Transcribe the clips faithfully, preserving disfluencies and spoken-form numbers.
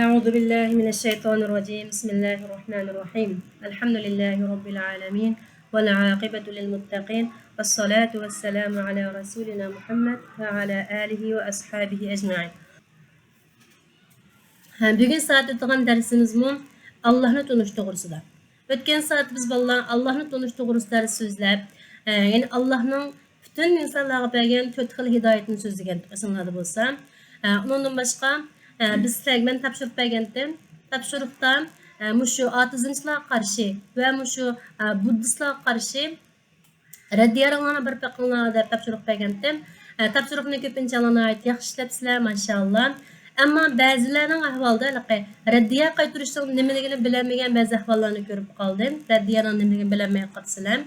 أعوذ بالله من الشيطان الرجيم. بسم الله الرحمن الرحيم. الحمد لله رب العالمين. والعاقبة للمتقين. والصلاة والسلام على رسولنا محمد وعلى آله وأصحابه أجمعين. ھە، بۈگۈن سائەت ئۆتىدىغان دەرسىمىزمۇ ئاللاھنى تونۇش توغرىسىدا. ئۆتكەن سائەتتە بىز بالىلار ئاللاھنى تونۇش توغرىسىدا دەرس سۆزلەپ، ھە، يەنى ئاللاھنىڭ پۈتۈن ئىنسانلارغا بەرگەن تۆت خىل ھىدايىتىنى سۆزلىگەن ئېسىڭلاردا بولسا. ئە، ئۇنىڭدىن باشقا، ئە، بىز سىلەرگە مەن تاپشۇرۇق بەرگەنتىم. تاپشۇرۇقتا، ئە، مۇشۇ ئاتېئىزمچىلارغا قارشى ۋە مۇشۇ، ئە، بۇددىستلارغا قارشى رەددىيەلىرىڭلارنى بېرىپ بېقىڭلار دەپ تاپشۇرۇق بەرگەنتىم. ئە، تاپشۇرۇقنى كۆپىنچە ناھايىتى ياخشى ئىشلەپسىلەر، ماشائاللا. ئەمما بەزىلەرنىڭ ئەھۋالىدا ھېلىقى رەددىيە قايتۇرۇشنىڭ نېمىلىكىنى بىلەلمىگەن بەزى ئەھۋاللارنى كۆرۈپ قالدىم. رەددىيەنىڭ نېمىلىكىنى بىلەلمەي قاپسىلەر.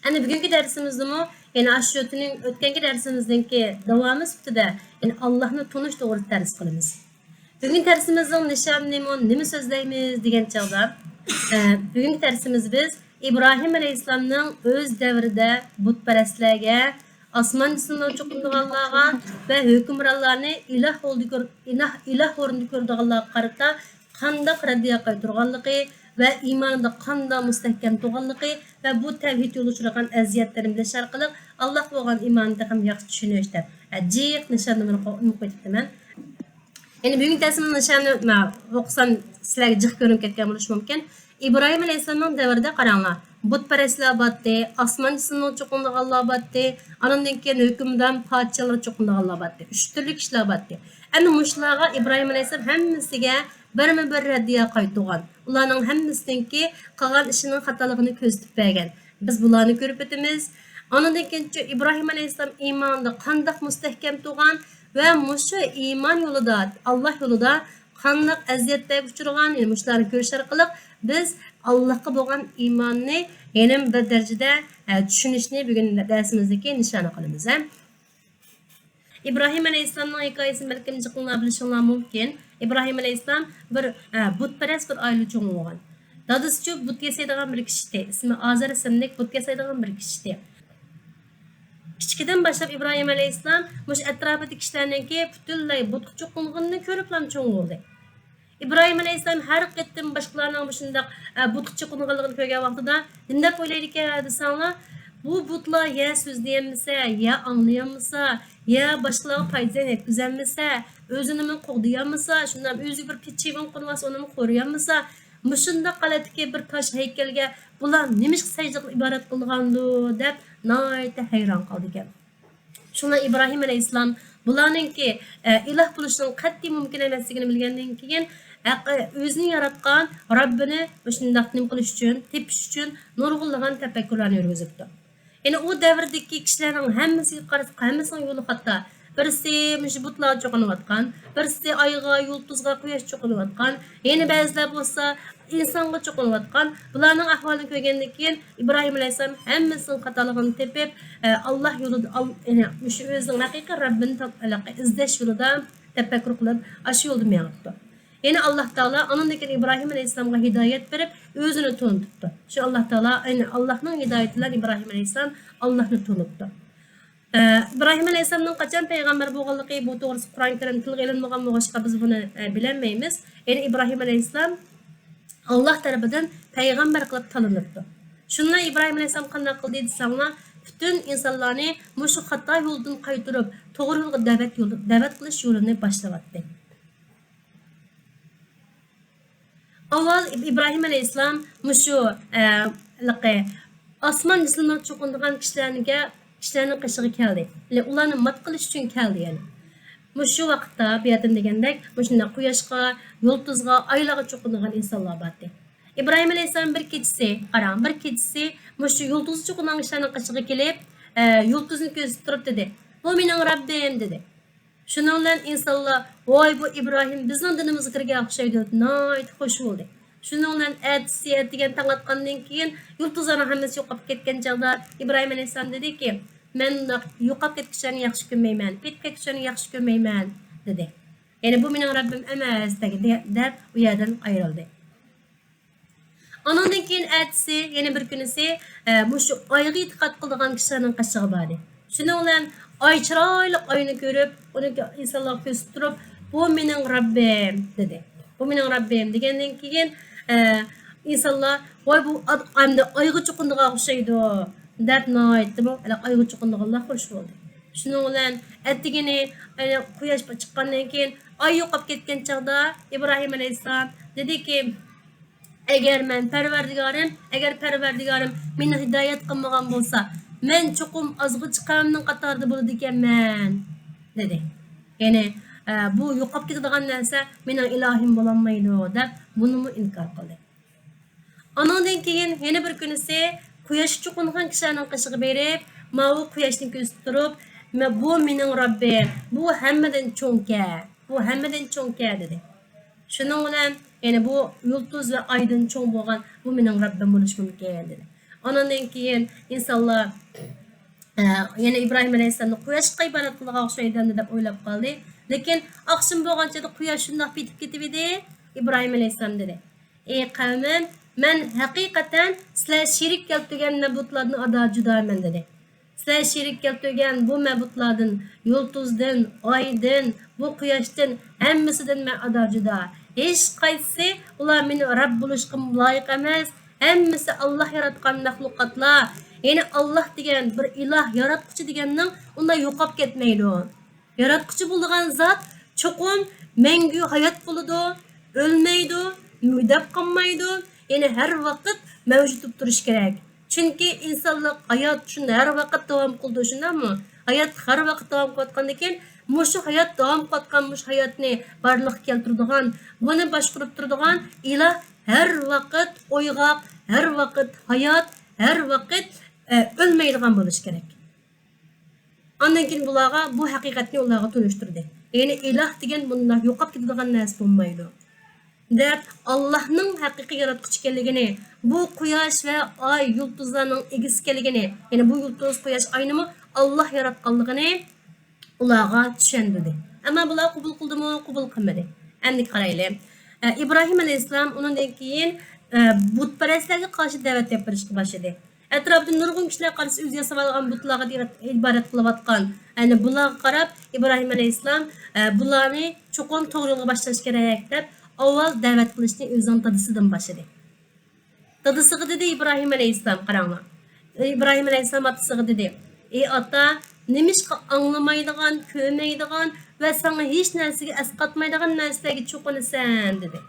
ئەنە بۈگۈنكى دەرسىمىزدىمۇ، يەنە ئاشۇ تۈنۈ-، ئۆتكەنكى دەرسىمىزنىڭكى داۋامى سۈپىتىدە، يەنە ئاللاھنى تونۇش توغرىسىدا دەرس قىلىمىز. بۈگۈنكى دەرسىمىزنىڭ نىشانىنىمۇ نېمە سۆزلەيمىز دېگەن چاغدا، ئە، بۈگۈنكى دەرسىمىز بىز ئىبراھىم ئەلەيھىسسالامنىڭ ئۆز دەۋرىدە بۇتپەرەسلەرگە، ئاسمان جىسىملىرىغا چوقۇنىدىغانلارغا ۋە ھۆكۈمرانلارنى ئىلاھ ئورنىدا كۆر-، ئىلاھ، ئىلاھ ئورنىدا كۆرىدىغانلارغا قارىتا قانداق رەددىيە قايتۇرغانلىقى ۋە ئىمانىدا قانداق مۇستەھكەم تۇرغانلىقى ۋە بۇ تەۋھىد يولىدا ئۇچرىغان ئەزىيەتلىرىنى بىلىش ئارقىلىق ئاللاھقا بولغان ئىمانىنى تېخىمۇ ياخشى چۈشىنىش دەپ، ھە، جىق نىشاننى مانا قويۇپ قويۇپتىمەن. يەنى بۈگۈنكى دەرسىمنىڭ نىشانى، مە-، ئوقۇسام سىلەرگە جىق كۆرۈنۈپ كەتكەن بولۇشى مۇمكىن. ئىبراھىم ئەلەيھىسسالامنىڭ دەۋرىدە قاراڭلار، بۇتپەرەسلەر بارتتى، ئاسمان جىسىملىرىغا چوقۇنىدىغانلار بارتتى، ئانىڭدىن كېيىن ھۆكۈمدار پادىشاھلارغا چوقۇنىدىغانلار بارتتى. ئۈچ تۈرلۈك كىشىلەر بارتتى. ئەنە مۇشۇلارغا ئىبراھىم ئەلەيھىسسالام ھەممىسىگە بىرمۇ بىر رەددىيە قايتۇرغان. ئۇلارنىڭ ھەممىسىنىڭكى قىلغان ئىشىنىڭ خاتالىقىنى كۆرسىتىپ بەرگەن. بىز بۇلارنى كۆرۈپ ئۆتىمىز. ئاندىن كېيىنچە ئىبراھىم ئەلەيھىسسالام ئىمانىدا قانداق مۇستەھكەم تۇرغان ۋە مۇشۇ ئىمان يولىدا، ئاللا يولىدا قانداق ئەزىيەتلەرگە ئۇچرىغان، يەنە مۇشۇلارنى كۆرۈش ئارقىلىق بىز ئاللاھقا بولغان ئىماننى يەنە بىر دەرىجىدە، ئە، چۈشىنىشنى بۈگۈن دەرسىمىزدىكى نىشانى قىلىمىز، ھە. ئىبراھىم ئەلەيھىسسالامنىڭ ھېكايىسىنى بەلكىم جىقىڭلار بىلىشىڭلار مۇمكىن. ئىبراھىم ئەلەيھىسسالام بىر، ئە، بۇتپەرەس بىر ئائىلىدە چوڭ بولغان. دادىسىچۇ بۇت ياسايدىغان بىر كىشى ئىدى. ئىسمى ئازەر ئىسىملىك بۇت ياسايدىغان بىر كىشى ئىدى. كىچىكىدىن باشلاپ ئىبراھىم ئەلەيھىسسالام مۇشۇ ئەتراپىدىكى كىشىلەرنىڭكى پۈتۈنلەي بۇتقا چوقۇنغىنىنى كۆرۈپلا چوڭ بولدى. ئىبراھىم ئەلەيھىسسالام ھەر قېتىم باشقىلارنىڭ مۇشۇنداق، ئە، بۇتقا چوقۇنغانلىقىنى كۆرگەن ۋاقتىدا نېمە دەپ ئويلايدىكەن دېسەڭلار، بۇ بۇتلار يا سۆزلىيەلمىسە، يا ئاڭلىيالمىسا، يا باشقىلارغا پايدا زىيان يەتكۈزەلمىسە، ئۆزىنىمۇ قوغدىيالمىسا، شۇنداق ئۆزىگە بىر پىت چىۋىن قونۇۋالسا، ئۇنىمۇ قورۇيالمىسا، مۇشۇنداق ھالەتتىكى بىر تاش ھەيكەلگە بۇلار نېمىشقا سەجدە قىلىپ ئىبادەت قىلىدىغاندۇ دەپ ناھايىتى ھەيران قالىدىكەن. شۇڭا ئىبراھىم ئەلەيھىسسالام بۇلارنىڭكى، ئە، ئىلاھ بولۇشىنىڭ قەتئىي مۇمكىن ئەمەسلىكىنى بىلگەندىن كېيىن، ھەق-، ئۆزىنى ياراتقان رەببىنى مۇشۇنداق نېمە قىلىش ئۈچۈن، تېپىش ئۈچۈن نۇرغۇنلىغان تەپەككۇرلارنى يۈرگۈزۈپتۇ. يەنى ئۇ دەۋردىكى كىشىلەرنىڭ ھەممىسىگە قارىساق، ھەممىسىنىڭ يولى خاتا. بىرسى مۇشۇ بۇتلارغا چوقۇنۇۋاتقان، بىرسى ئايغا، يۇلتۇزغا، قۇياشقا چوقۇنۇۋاتقان، يەنە بەزىلەر بولسا ئىنسانغا چوقۇنۇۋاتقان. بۇلارنىڭ ئەھۋالىنى كۆرگەندىن كېيىن، ئىبراھىم ئەلەيھىسسالام ھەممىسىنىڭ خاتالىقىنى تېپىپ، ئە، ئاللا يولىدا، ئال-، يەنى مۇشۇ ئۆزىنىڭ ھەقىقىي رەببىنى تاپ-، ئىزدەش يولىدا تەپەككۇر قىلىپ، ئاشۇ يولدا مېڭىپتۇ. يەنە ئاللا تائالا ئانىڭدىن كېيىن ئىبراھىم ئەلەيھىسسالامغا ھىدايەت بېرىپ، ئۆزىنى تونۇتۇپتۇ. شۇ ئاللا تائالا، يەنى ئاللانىڭ ھىدايىتى بىلەن ئىبراھىم ئەلەيھىسسالام ئاللانى تونۇپتۇ. ئە، ئىبراھىم ئەلەيھىسسالامنىڭ قاچان پەيغەمبەر بولغانلىقى بۇ توغرىسىدا قۇرئان كەرىم تىلغا ئېلىنمىغان بولغاچقا، بىز بۇنى، ئە، بىلەلمەيمىز. يەنى ئىبراھىم ئەلەيھىسسالام ئاللا تەرىپىدىن پەيغەمبەر قىلىپ تاللىنىپتۇ. شۇندىلا ئىبراھىم ئەلەيھىسسالام قانداق قىلدى دېسەڭلار، پۈتۈن ئىنسانلارنى مۇشۇ خاتا يولدىن قايتۇرۇپ، توغرا يولغا دەۋەت يولى، دەۋەت قىلىش يولىنى باشلىۋەتتى. ئاۋۋال ئىب-، ئىبراھىم ئەلەيھىسسالام مۇشۇ، ئە، ھېلىقى ئاسمان جىسىملىرىغا چوقۇنىدىغان كىشىلەرگە، كىشىلەرنىڭ قېشىغا كەلدى. يەنى ئۇلارنى مات قىلىش ئۈچۈن كەلدى يەنى. مۇشۇ ۋاقىتتا بۇ يەردىن دېگەندەك، مۇشۇنداق قۇياشقا، يۇلتۇزغا، ئايلارغا چوقۇنىدىغان ئىنسانلار بارتى. ئىبراھىم ئەلەيھىسسالام بىر كېچىسى، قاراڭ، بىر كېچىسى مۇشۇ يۇلتۇزغا چوقۇنغان كىشىلەرنىڭ قېشىغا كېلىپ، ئە، يۇلتۇزنى كۆرسىتىپ تۇرۇپ دېدى، «بۇ مېنىڭ رەببىم» دېدى. شۇنىڭ بىلەن ئىنسانلار، «ۋاي، بۇ ئىبراھىم بىزنىڭ دىنىمىزغا كىرگەنگە ئوخشايدۇ» دەپ ناھايىتى خۇش بولدى. شۇنىڭ بىلەن ئەتىسى ئەتىگەن تاڭ ئاتقاندىن كېيىن يۇلتۇزلارنىڭ ھەممىسى يوقاپ كەتكەن چاغدا ئىبراھىم ئەلەيھىسسالام دېدىكى، «مەن يوقاپ كەتكۈچىلەرنى ياخشى كۆرمەيمەن، پېتىپ كەتكۈچىلەرنى ياخشى كۆرمەيمەن» دېدى. يەنى، «بۇ مېنىڭ رەببىم ئەمەس» دېگەن، دەپ ئۇ يەردىن ئايرىلدى. ئانىڭدىن كېيىن ئەتىسى، يەنە بىر كۈنىسى، ئە، مۇشۇ ئايغا ئېتىقاد قىلىدىغان كىشىلەرنىڭ قېشىغا باردى. شۇنىڭ بىلەن ئاي، چىرايلىق ئاينى كۆرۈپ، ئۇنى ئىنسانلارغا كۆرسىتىپ تۇرۇپ، بۇ مېنىڭ رەببىم دېدى. بۇ مېنىڭ رەببىم دېگەندىن كېيىن، ئە، ئىنسانلار، ۋاي، بۇ ئات-، ئەمدى ئايغا چوقۇنىدىغان ئوخشايدۇ، دەپ ناھايىتىمۇ ئايغا چوقۇنىدىغانلار خوش بولدى. شۇنىڭ بىلەن ئەتىگىنى، ئە، قۇياش چىققاندىن كېيىن، ئاي يوقاپ كەتكەن چاغدا ئىبراھىم ئەلەيھىسسالام دېدىكى، ئەگەر مەن پەرۋەردىگارىم، ئەگەر پەرۋەردىگارىم مېنى ھىدايەت قىلمىغان بولسا، مەن چوقۇم ئازغۇچى قەۋمنىڭ قاتارىدا بولىدىكەنمەن، دېدى. يەنى، ئە، بۇ يوقاپ كېتىدىغان نەرسە مېنىڭ ئىلاھىم بولالمايدۇ، دەپ بۇنىمۇ ئىنكار قىلدى. ئانىڭدىن كېيىن يەنە بىر كۈنىسى قۇياش چوقۇنغان كىشىلەرنىڭ قېشىغا بېرىپ، ماۋۇ قۇياشنى كۆرسىتىپ تۇرۇپ، مە-، بۇ مېنىڭ رەببىم، بۇ ھەممىدىن چوڭكەن، بۇ ھەممىدىن چوڭكەن، دېدى. شۇنىڭ بىلەن، يەنى بۇ يۇلتۇز ۋە ئايدىن چوڭ بولغان بۇ مېنىڭ رەببىم بولۇشى مۇمكىن، دېدى. ئانىڭدىن كېيىن ئىنسانلار، ئە، يەنە ئىبراھىم ئەلەيھىسسالامنى قۇياشقا ئىبادەت قىلىدىغان ئوخشايدۇ دەپ ئويلاپ قالدى. لېكىن ئاخشىمى بولغانچە قۇياش شۇنداق پېتىپ كېتىۋىدى. ئىبراھىم ئەلەيھىسسالام دېدى، ئى قەۋمىم، مەن ھەقىقەتەن سىلەر شېرىك كەلتۈرگەن مەبۇدلاردىن ئادا جۇدامەن، دېدى. سىلەر شېرىك كەلتۈرگەن بۇ مەبۇدلاردىن، يۇلتۇزدىن، ئايدىن، بۇ قۇياشتىن، ھەممىسىدىن مەن ئادا جۇدا. ھېچقايسىسى ئۇلار مېنى رەب بولۇشقا لايىق ئەمەس. ھەممىسى ئاللا ياراتقان مەخلۇقاتلار. يەنى ئاللا دېگەن بىر ئىلاھ، ياراتقۇچى دېگەننىڭ ئۇنداق يوقاپ كەتمەيدۇ. ياراتقۇچى بولىدىغان زات چوقۇم مەڭگۈ ھايات بولىدۇ، ئۆلمەيدۇ، مۈگدەپ قالمايدۇ، يەنى ھەر ۋاقىت مەۋجۇت بولۇپ تۇرۇشى كېرەك. چۈنكى ئىنسانلىق ھايات شۇنى ھەر ۋاقىت داۋام قىلىدۇ، شۇنداقمۇ؟ ھاياتلىق ھەر ۋاقىت داۋام قىلىۋاتقاندىكىن، مۇشۇ ھايات داۋام قىلىۋاتقان مۇشۇ ھاياتنى بارلىققا كەلتۈرىدىغان، بۇنى باشقۇرۇپ تۇرىدىغان ئىلاھ ھەر ۋاقىت ئويغاق، ھەر ۋاقىت ھايات، ھەر ۋاقىت، ئە، ئۆلمەيدىغان بولۇشى كېرەك. ئاندىن كېيىن بۇلارغا بۇ ھەقىقەتنى ئۇلارغا تونۇشتۇردى. يەنى ئىلاھ دېگەن بۇنداق يوقاپ كېتىدىغان نەرسە بولمايدۇ، دەپ، ئاللاھنىڭ ھەقىقىي ياراتقۇچى ئىكەنلىكىنى، بۇ قۇياش ۋە ئاي، يۇلتۇزلارنىڭ ئىگىسى ئىكەنلىكىنى، يەنى بۇ يۇلتۇز، قۇياش، ئاينىمۇ ئاللاھ ياراتقانلىقىنى ئۇلارغا چۈشەندۈردى. ئەمما بۇلار قوبۇل قىلدىمۇ، قوبۇل قىلمىدى. ئەمدى قارايلى. ئە، ئىبراھىم ئەلەيھىسسالام ئۇنىڭدىن كېيىن، ئە، بۇتپەرەسلەرگە قارشى دەۋەت ئېلىپ بېرىشقا باشلىدى. ئەتراپىدا نۇرغۇن كىشىلەر قارىسا ئۆزى ياسىۋالغان بۇتلارغا دېگەن ئىبادەت قىلىۋاتقان. يەنى بۇلارغا قاراپ ئىبراھىم ئەلەيھىسسالام، ئە، بۇلارنى چوقۇم توغرا يولغا باشلاش كېرەك دەپ ئاۋۋال دەۋەت قىلىشنى ئۆزىنىڭ دادىسىدىن باشلىدى. دادىسىغا دېدى ئىبراھىم ئەلەيھىسسالام، قاراڭلار. ئىبراھىم ئەلەيھىسسالام ئاتىسىغا دېدى، ئى ئاتا، نېمىشقا ئاڭلىمايدىغان، كۆرمەيدىغان ۋە ساڭا ھېچ نەرسىگە ئەسقاتمايدىغان نەرسىلەرگە چوقۇنىسەن؟ دېدى.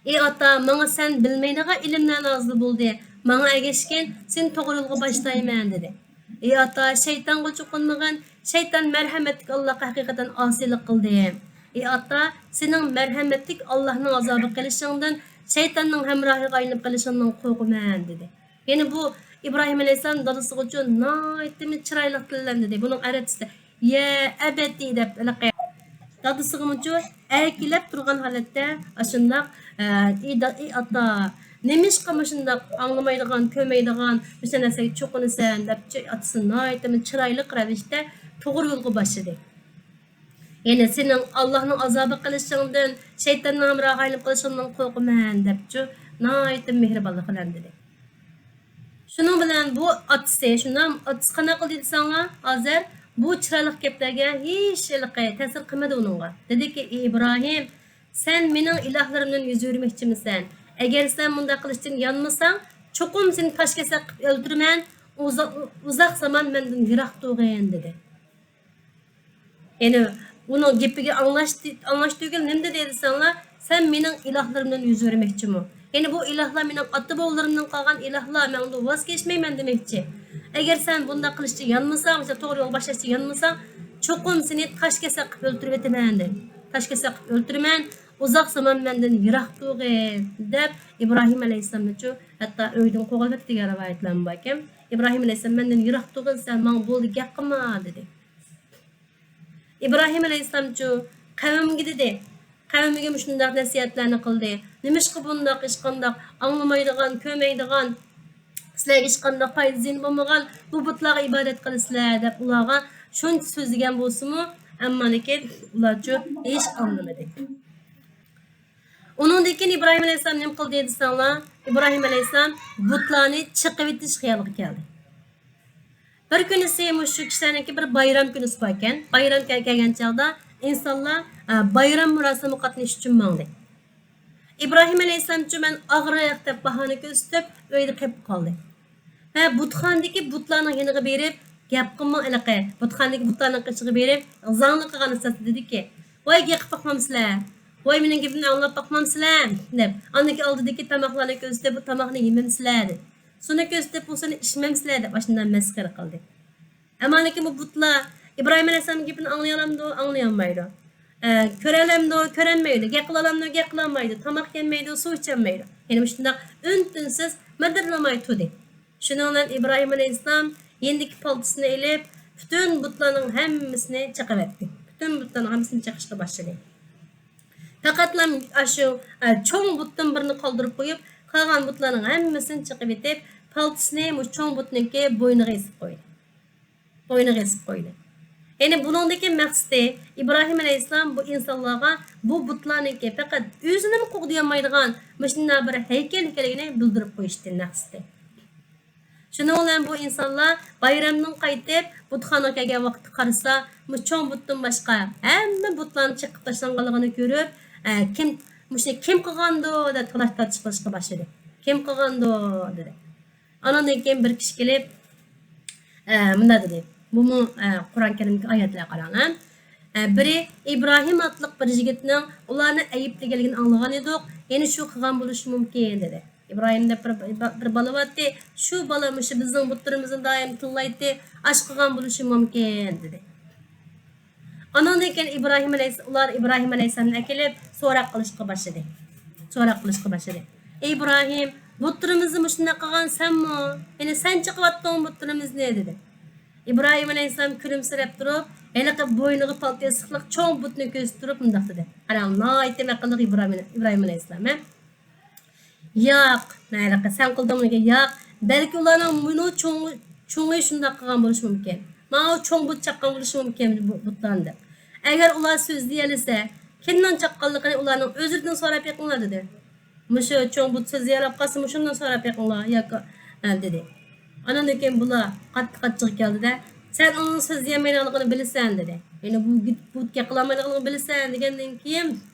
ئى ئاتا، ماڭا سەن بىلمەيدىغان ئىلىملەر نازىل بولدى. ماڭا ئەگەشكىن، سېنى توغرا يولغا باشلايمەن، دېدى. ئى ئاتا، شەيتانغا چوقۇنمىغىن، شەيتان مەرھەمەتلىك ئاللاغا ھەقىقەتەن ئاسىيلىق قىلدى. ئى ئاتا، سېنىڭ مەرھەمەتلىك ئاللاھنىڭ ئازابىغا قېلىشىڭدىن، شەيتاننىڭ ھەمراھىغا ئايلىنىپ قېلىشىڭدىن قورقىمەن، دېدى. يەنى بۇ ئىبراھىم ئەلەيھىسسالام دادىسىغىچۇ ناھايىتىمۇ چىرايلىق تىللەندى. بۇنىڭ ئەرەبچىسىدە يا ئەبەتى دەپ ھېلىقى دادىسىغىمۇچۇ ئەركىلەپ تۇرغان ھالەتتە ئاشۇنداق، ئى دا-، ئى ئاتا، نېمىشقا مۇشۇنداق ئاڭلىمايدىغان، كۆرمەيدىغان مۇشۇنداق نەرسىگە چوقۇنىسەن دەپ ئاتىسىنى ناھايىتىمۇ چىرايلىق رەۋىشتە توغرا يولغا باشلىدى. يەنى سېنىڭ ئاللاھنىڭ ئازابىغا قېلىشىڭدىن، شەيتاننىڭ ھەمراھىغا ئايلىنىپ قېلىشىڭدىن قورقىمەن دەپچۇ ناھايىتى مېھرىبانلىق بىلەن دېدى. شۇنىڭ بىلەن بۇ ئاتىسى، شۇنداق ئاتىسى قانداق قىلدى دېسەڭلار، ھازىر بۇ چىرايلىق گەپلەرگە ھېچ ھېلىقى تەسىر قىلمىدى ئۇنىڭغا. دېدىكى، ئى ئىبراھىم، سەن مېنىڭ ئىلاھلىرىمدىن يۈز ئۆرۈمەكچىمىسەن؟ ئەگەر سەن مۇنداق قىلىشتىن يانمىساڭ، چوقۇم سېنى تاش كېسەك قىلىپ ئۆلتۈرىمەن، ئۇزا-، ئۇزاق زامان مەندىن يىراق تۇرغىن، دېدى. يەنى ئۇنىڭ گېپىگە ئاڭلاش، ئاڭلاش تۈگۈل نېمە دېدى دېسەڭلار، سەن مېنىڭ ئىلاھلىرىمدىن يۈز ئۆرۈمەكچىمۇ؟ يەنى بۇ ئىلاھلار مېنىڭ ئاتا-بوۋىلىرىمدىن قالغان ئىلاھلار، مەن ئۇندىن ۋاز كەچمەيمەن دېمەكچى. ئەگەر سەن بۇنداق قىلىشتا يانمىساڭ، مەسىلەن، توغرا يولغا باشلاشتا يانمىساڭ، چوقۇم سېنى تاش كېسەك قىلىپ ئۆلتۈرۈۋېتىمەن، دېدى. تاش كېسەك قىلىپ ئۆلتۈرىمەن، ئۇزاق زامان مەندىن يىراق تۇرغىن، دەپ ئىبراھىم ئەلەيھىسسالامنىچۇ ھەتتا ئۆيدىن قوغلاپ دېگەن رىۋايەتلەرمۇ باركەن. ئىبراھىم ئەلەيھىسسالام، مەندىن يىراق تۇرغىن سەن، ماڭا بولدى، گەپ قىلما، دېدى. ئىبراھىم ئەلەيھىسسالامچۇ قەۋمىگە دېدى، قەۋمىگە مۇشۇنداق نەسىھەتلەرنى قىلدى. نېمىشقا بۇنداق ھېچقانداق ئاڭلىمايدىغان، كۆرمەيدىغان، سىلەرگە ھېچقانداق پايدا زىيىنى بولمىغان بۇ بۇتلارغا ئىبادەت قىلىسىلەر دەپ ئۇلارغا شۇنچە سۆزلىگەن بولسىمۇ، ئەمما لېكىن ئۇلارچۇ ھېچ ئاڭلىمىدى. ئۇنىڭدىن كېيىن ئىبراھىم ئەلەيھىسسالام نېمە قىلدى دېسەڭلار، ئىبراھىم ئەلەيھىسسالام بۇتلارنى چېقىۋېتىش خىيالىغا كەلدى. بىر كۈنىسى مۇشۇ كىشىلەرنىڭكى بىر بايرام كۈنىسى باركەن. بايرام كەل-، كەلگەن چاغدا ئىنسانلار، ئە، بايرام مۇراسىمىغا قاتنىشىش ئۈچۈن ماڭدى. ئىبراھىم ئەلەيھىسسالامچۇ مەن ئاغرىق دەپ باھانە كۆرسىتىپ، ئۆيدە قېلىپ قالدى. ھە، بۇتخانىدىكى بۇتلارنىڭ يېنىغا بېرىپ، گەپ قىلماڭ ھېلىقى، بۇتخانىدىكى بۇتلارنىڭ قېشىغا بېرىپ، زاڭلىق قىلغان ئىستاسى دېدىكى، ۋاي، گەپ قىلىپ باقمامسىلەر؟ ۋاي، مېنىڭ گېپىمنى ئاڭلاپ باقمامسىلەر؟ دەپ، ئاندىن كېيىن ئالدىدىكى تاماقلارنى كۆرسىتىپ، بۇ تاماقنى يېمەمسىلەر؟ دەپ، سۇنى كۆرسىتىپ، بۇ سۇنى ئىچمەمسىلەر؟ دەپ، ئاشۇنداق مەسخىرە قىلدى. ئەمما لېكىن بۇ بۇتلار ئىبراھىم ئەلەيھىسسالامنىڭ گېپىنى ئاڭلىيالامدۇ؟ ئاڭلىيالمايدۇ. ئە، كۆرەلەمدۇ؟ كۆرەلمەيدۇ. گەپ قىلالامدۇ؟ گەپ قىلالمايدۇ. تاماق يېمەيدۇ، سۇ ئىچەلمەيدۇ. يەنى مۇشۇنداق ئۈن-تىنسىز مىدىرلىماي تۇردى. شۇنىڭ بىلەن ئىبراھىم ئەلەيھىسسالام يېنىدىكى پالتىسىنى ئېلىپ، پۈتۈن بۇتلارنىڭ ھەممىسىنى چېقىۋەتتى. پۈتۈن بۇتلارنىڭ ھەممىسىنى چېقىشقا باشلىدى. پەقەتلا ئاشۇ، ئە، چوڭ بۇتتىن بىرنى قالدۇرۇپ قويۇپ، قالغان بۇتلارنىڭ ھەممىسىنى چېقىۋېتىپ، پالتىسىنى مۇشۇ چوڭ بۇتنىڭكى بوينىغا ئېسىپ قويدى. بوينىغا ئېسىپ قويدى. يەنى بۇنىڭدىكى مەقسىتى، ئىبراھىم ئەلەيھىسسالام بۇ ئىنسانلارغا بۇ بۇتلارنىڭكى پەقەت ئۆزىنىمۇ قوغدىيالمايدىغان مۇشۇنداق بىر ھەيكەل ئىكەنلىكىنى بىلدۈرۈپ قويۇشتى مەقسىتى. شۇنىڭ بىلەن بۇ ئىنسانلار بايرامدىن قايتىپ، بۇتخانىغا كەلگەن ۋاقىتتا قارىسا، مۇشۇ چوڭ بۇتتىن باشقا ھەممە بۇتلارنىڭ چېقىپ تاشلانغانلىقىنى كۆرۈپ، ئە، كىم، مۇشۇنى كىم قىلغاندۇ دەپ تالاش-تارتىش قىلىشقا باشلىدى. كىم قىلغاندۇ دېدى. ئانىڭدىن كېيىن بىر كىشى كېلىپ، ئە، مۇنداق دېدى. بۇمۇ، ئە، قۇرئان كەرىمدىكى ئايەتلەرگە قاراڭلار. ئە، بىرى، ئىبراھىم ئاتلىق بىر يىگىتنىڭ ئۇلارنى ئەيىبلىگەنلىكىنى ئاڭلىغان ئىدۇق، يەنى شۇ قىلغان بولۇشى مۇمكىن، دېدى. ئىبراھىم دەپ بىر، بىر، بىر بالا بارتتى، شۇ بالا مۇشۇ بىزنىڭ بۇتلىرىمىزنى دائىم تىللايتتى، ئاشۇ قىلغان بولۇشى مۇمكىن، دېدى. ئانىڭدىن كېيىن ئىبراھىم ئەلەيھىس-، ئۇلار ئىبراھىم ئەلەيھىسسالامنى ئەكېلىپ سوراق قىلىشقا باشلىدى. سوراق قىلىشقا باشلىدى. ئىبراھىم، بۇتلىرىمىزنى مۇشۇنداق قىلغان سەنمۇ؟ يەنى سەن چېقىۋەتتىڭمۇ بۇتلىرىمىزنى؟ دېدى. ئىبراھىم ئەلەيھىسسالام كۈلۈمسىرەپ تۇرۇپ، ھېلىقى بوينىغا پالتا ئېسىقلىق چوڭ بۇتنى كۆرسىتىپ تۇرۇپ مۇنداق دېدى. قاراڭ، ناھايىتى ئەقىللىق ئىبراھىم، ئىبراھىم ئەلەيھىسسالام، ھە؟ ياق، مەلىقى، سەن قىلدىڭمۇ دېگەن، ياق. بەلكى ئۇلارنىڭ مۇنۇ چوڭ، چوڭى شۇنداق قىلغان بولۇشى مۇمكىن. ماۋۇ چوڭ بۇت چاققان بولۇشى مۇمكىن بۇ بۇتلارنى دەپ. ئەگەر ئۇلار سۆزلىيەلىسە، كىمنىڭ چاققانلىقىنى ئۇلارنىڭ ئۆزلىرىدىن سوراپ بېقىڭلار، دېدى. مۇشۇ چوڭ بۇت سۆزلىيەلەپ قالسا، مۇشۇندىن سوراپ بېقىڭلار، ياكى، ھە، دېدى. ئانىڭدىن كېيىن بۇلار قاتتىق ئاچچىقى كەلدى-دە، سەن ئۇنىڭ سۆزلىيەلمەيدىغانلىقىنى بىلىسەن، دېدى. يەنى بۇ بۇت، بۇت گەپ قىلالمايدىغانلىقىنى بىلىسەن، دېگەندىن كېيىن،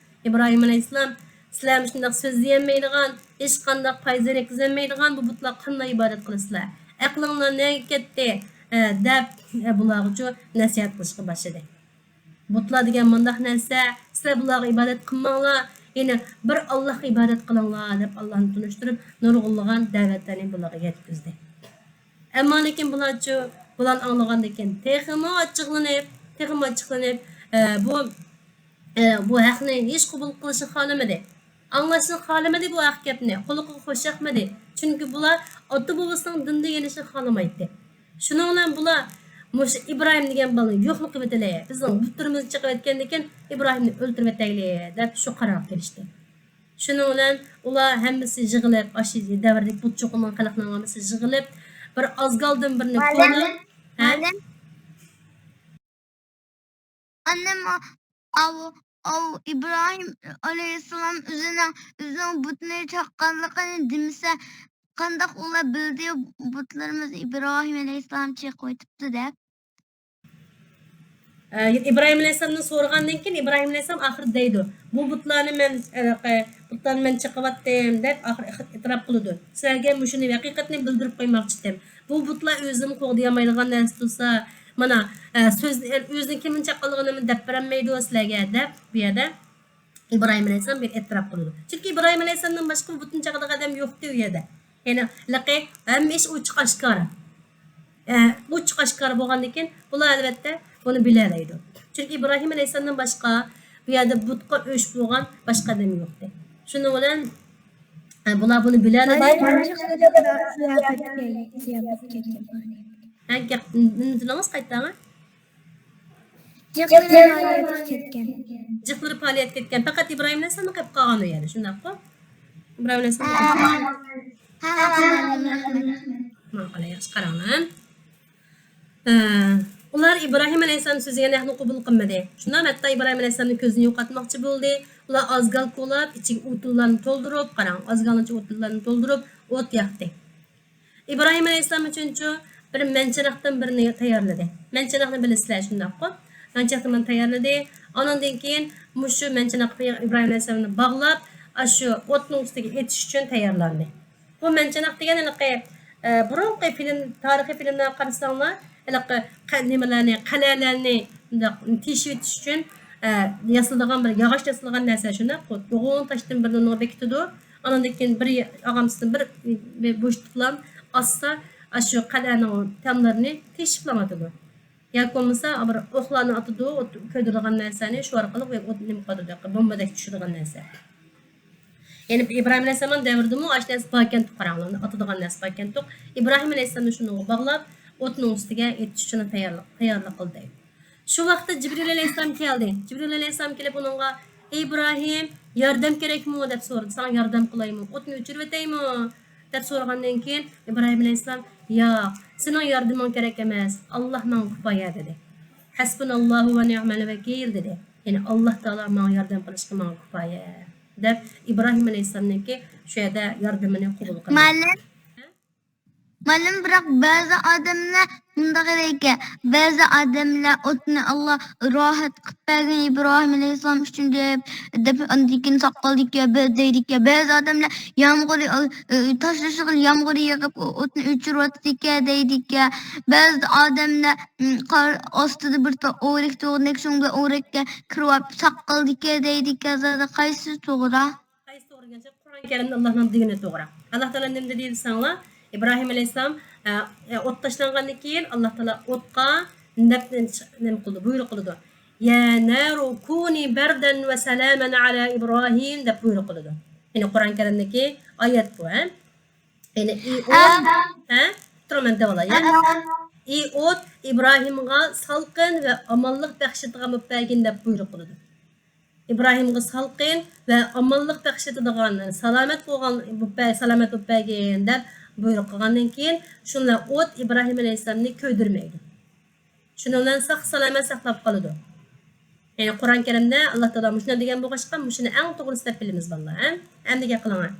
ئىبراھىم ئەلەيھىسسالام، سىلەر مۇشۇنداق سۆزلىيەلمەيدىغان، ھېچقانداق پايدا يەتكۈزەلمەيدىغان بۇ بۇتلارغا قانداق ئىبادەت قىلىسىلەر؟ ئەقلىڭلار نەگە كەتتى؟ ئە، دەپ، ئە، بۇلارغىچۇ نەسىھەت قىلىشقا باشلىدى. بۇتلار دېگەن مۇنداق نەرسە، سىلەر بۇلارغا ئىبادەت قىلماڭلار، يەنى بىر ئاللاھقا ئىبادەت قىلىڭلار، دەپ ئاللاھنى تونۇشتۇرۇپ، نۇرغۇنلىغان دەۋەتلەرنى بۇلارغا يەتكۈزدى. ئەمما لېكىن بۇلارچۇ، بۇلارنى ئاڭلىغاندىن كېيىن تېخىمۇ ئاچچىقلىنىپ، تېخىمۇ ئاچچىقلىنىپ، ئە، بۇ ئە، بۇ ھەقنى ھېچ قوبۇل قىلىشنى خالىمىدى. ئاڭلاشنى خالىمىدى بۇ ھەق گەپنى، قۇلىقىغا خۇش ياقمىدى. چۈنكى بۇلار ئاتا-بوۋىسىنىڭ دىندىن يېنىشنى خالىمايتتى. شۇنىڭ بىلەن بۇلار مۇشۇ ئىبراھىم دېگەن بالىنى يوقلا قىلىۋېتەيلى، بىزنىڭ بۇتلىرىمىزنى چېقىۋەتكەندىكىن ئىبراھىمنى ئۆلتۈرۈۋېتەيلى، دەپ شۇ قارارغا كېلىشتى. شۇنىڭ بىلەن ئۇلار ھەممىسى يىغىلىپ، ئاشۇ دەۋردىكى بۇت چوقۇنغان خەلقنىڭ ھەممىسى يىغىلىپ، بىر ئاز-گالدىن بىرنى كوللاپ، ھە؟ ئاندىن ئاۋۇ، ئاۋۇ ئىبراھىم ئەلەيھىسسالام ئۆزىنىڭ، ئۆزىنىڭ بۇتنى چاققانلىقىنى دېمىسە، قانداق ئۇلار بىلدى بۇتلىرىمىز ئىبراھىم ئەلەيھىسسالام چېقىۋېتىپتۇ دەپ؟ ئە، ئىبراھىم ئەلەيھىسسالامدىن سورىغاندىن كېيىن، ئىبراھىم ئەلەيھىسسالام ئاخىرى دەيدۇ، بۇ بۇتلارنى مەن، ئە، بۇتلارنى مەن چېقىۋەتتىم، دەپ ئاخىرى ئېتىراپ قىلىدۇ. سىلەرگە مۇشۇنى ھەقىقەتنى بىلدۈرۈپ قويماقچىدىم. بۇ بۇتلار ئۆزىنى قوغدىيالمايدىغان نەرسە تۇرسا، مانا، ئە، سۆز، ئۆزىنىڭ كىمنى چاققانلىقىنى دەپ بېرەلمەيدۇ سىلەرگە، دەپ بۇ يەردە ئىبراھىم ئەلەيھىسسالام بىر ئېتىراپ قىلىدۇ. چۈنكى ئىبراھىم ئەلەيھىسسالامدىن باشقا بۇتنى چاقىدىغان ئادەم يوقتى ئۇ يەردە. يەنى، ھېلىقى ھەممە ئىش ئوچۇق ئاشكارا. ئە، ئوچۇق ئاشكارا بولغاندىن كېيىن، بۇلار ئەلۋەتتە بۇنى بىلەلەيدۇ. چۈنكى ئىبراھىم ئەلەيھىسسالامدىن باشقا بۇ يەردە بۇتقا ئۆچ بولغان باشقا ئادەم يوقتى. شۇنىڭ بىلەن، ئە، بۇلار بۇنى بىلەلەيدۇ. ھە، گەپ، نېمە دېدىڭىز قايتا؟ جىقلىرى پائالىيەتكە كەتكەن. جىقلىرى پائالىيەتكە كەتكەن. پەقەت ئىبراھىم ئەلەيھىسسالام قېلىپ قالغان ئۇ يەردە، شۇنداققۇ؟ ئىبراھىم ئەلەيھىسسالام. ھە، ھە، ماقۇل، ياخشى قاراڭلار. ئە، ئۇلار ئىبراھىم ئەلەيھىسسالام سۆزلىگەن ھەقنى قوبۇل قىلمىدى. شۇنداق، ھەتتا ئىبراھىم ئەلەيھىسسالامنىڭ كۆزىنى يوقاتماقچى بولدى. ئۇلار ئازگال كولاپ، ئىچىگە ئوتۇنلارنى تولدۇرۇپ، قاراڭ، ئازگالنىڭ ئىچىگە ئوتۇنلارنى تولدۇرۇپ، ئوت ياقتى. ئىبراھىم ئەلەيھىسسالام ئۈچۈنچۇ بىر مەنچىنىقتىن بىرنى تەييارلىدى. مەنچىنىقنى بىلىسىلەر، شۇنداققۇ؟ مەنچىنىقنى بىرنى تەييارلىدى. ئانىڭدىن كېيىن مۇشۇ مەنچىنىققا ئىبراھىم ئەلەيھىسسالامنى باغلاپ، ئاشۇ ئوتنىڭ ئۈستىگە ئېتىش ئۈچۈن تەييارلاندى. بۇ مەنچىنىق دېگەن ھېلىقى، ئە، بۇرۇنقى فىلىم، تارىخىي فىلىملارغا قارىساڭلار، ھېلىقى قە-، نېمىلەرنى، قەلئەلەرنى مۇنداق تېشىۋېتىش ئۈچۈن، ئە، ياسىلىدىغان بىر ياغاچ ياسىلغان نەرسە شۇنداق. يوغان تاشتىن بىرنى ئۇنىڭغا بېكىتىدۇ. ئانىڭدىن كېيىن بىر ئاغامسىدىن بىر، بىر بوشلۇقلام ئاسسا، ئاشۇ قەلئەنىڭ تاملىرىنى تېشىپلاماتىدۇ. ياكى بولمىسا بىر ئوقلارنى ئاتىدۇ، ئوت كۆيدۈرىدىغان نەرسىنى شۇ ئارقىلىق ئوت نېمە قىلىدۇ، بومبىدەك چۈشىدىغان نەرسە. يەنى ئىبراھىم ئەلەيھىسسالامنىڭ دەۋرىدىمۇ ئاشۇ نەرسە باركەنتۇق، قاراڭلار، ئاتىدىغان نەرسە باركەنتۇق. ئىبراھىم ئەلەيھىسسالامنى شۇنىڭغا باغلاپ، ئوتنىڭ ئۈستىگە ئېتىش ئۈچۈن تەييارلىق، تەييارلىق قىلدى. شۇ ۋاقىتتا جىبرىل ئەلەيھىسسالام كەلدى. جىبرىل ئەلەيھىسسالام كېلىپ ئۇنىڭغا، ئەي ئىبراھىم، ياردەم كېرەكمۇ؟ دەپ سورىدى. ساڭا ياردەم قىلايمۇ؟ ئوتنى ئۆچۈرۈۋېتەيمۇ؟ دەپ سورىغاندىن كېيىن ئىبراھىم ئەلەيھىسسالام، ياق، سېنىڭ ياردىمىڭ كېرەك ئەمەس، ئاللا ماڭا كۇپايە، دېدى. ھەسبۇناللاھۇ ۋە نىئمەل ۋەكىل، دېدى. يەنى ئاللا تائالا ماڭا ياردەم قىلىشقا ماڭا كۇپايە، دەپ ئىبراھىم ئەلەيھىسسالامنىڭكى شۇ يەردە ياردىمىنى قوبۇل قىلدى. مۇئەللىم، مۇئەللىم، بىراق بەزى ئادەملەر مۇنداق دەيدىكەن، بەزى ئادەملەر ئوتنى ئاللا راھەت قىلىپ بەرگەن ئىبراھىم ئەلەيھىسسالام ئۈچۈن دەپ، دەپ ئاندىن كېيىن ساقلايدىكەن، بە-، دەيدىكەن. بەزى ئادەملەر يامغۇر، ئى، تاشلىشىغا يامغۇر يېغىپ ئوتنى ئۆچۈرۈۋاتىدىكەن دەيدىكەن. بەزى ئادەملەر، ئىم، قار ئاستىدا بىر تا-، ئورەك تۇرغاندەك، شۇنىڭ بىلەن ئورەككە كىرىۋاپ ساقلايدىكەن دەيدىكەن. زادى قايسىسى توغرا؟ قايسى توغرا دېگەنچە، قۇرئان كەرىمدە ئاللانىڭ دېگىنى توغرا. ئاللا تائالا نېمە دېدى دېسەڭلار، ئىبراھىم ئەلەيھىسسالام، ئە، ئە، ئوت تاشلانغاندىن كېيىن، ئاللا تائالا ئوتقا نەپنى نېمە قىلىدۇ، بۇيرۇق قىلىدۇ. يا نارو كونى بردن وسلاما على إبراهيم دەپ بۇيرۇق قىلىدۇ. يەنى قۇرئان كەرىمدىكى ئايەت بۇ، ھە؟ يەنى ئى ئوت، ھە؟ تۇرۇڭ، مەن دەۋالاي، ھە؟ ئى ئوت، ئىبراھىمغا سالقىن ۋە ئامانلىق بەخش ئېتىدىغان بولۇپ بەرگىن دەپ بۇيرۇق قىلىدۇ. ئىبراھىمغا سالقىن ۋە ئامانلىق بەخش ئېتىدىغان، سالامەت بولغان، سالامەت بولۇپ بەرگىن دەپ بۇيرۇق قىلغاندىن كېيىن، شۇنداق ئوت ئىبراھىم ئەلەيھىسسالامنى كۆيدۈرمەيدۇ. شۇنىڭ بىلەن ساق-سالامەت ساقلاپ قالىدۇ. يەنى قۇرئان كەرىمدە ئاللا تائالا مۇشۇنداق دېگەن بولغاچقا، مۇشۇنى ئەڭ توغرىسى دەپ بىلىمىز، بالىلار، ھە؟ ئەمدى گەپ قىلىڭلار.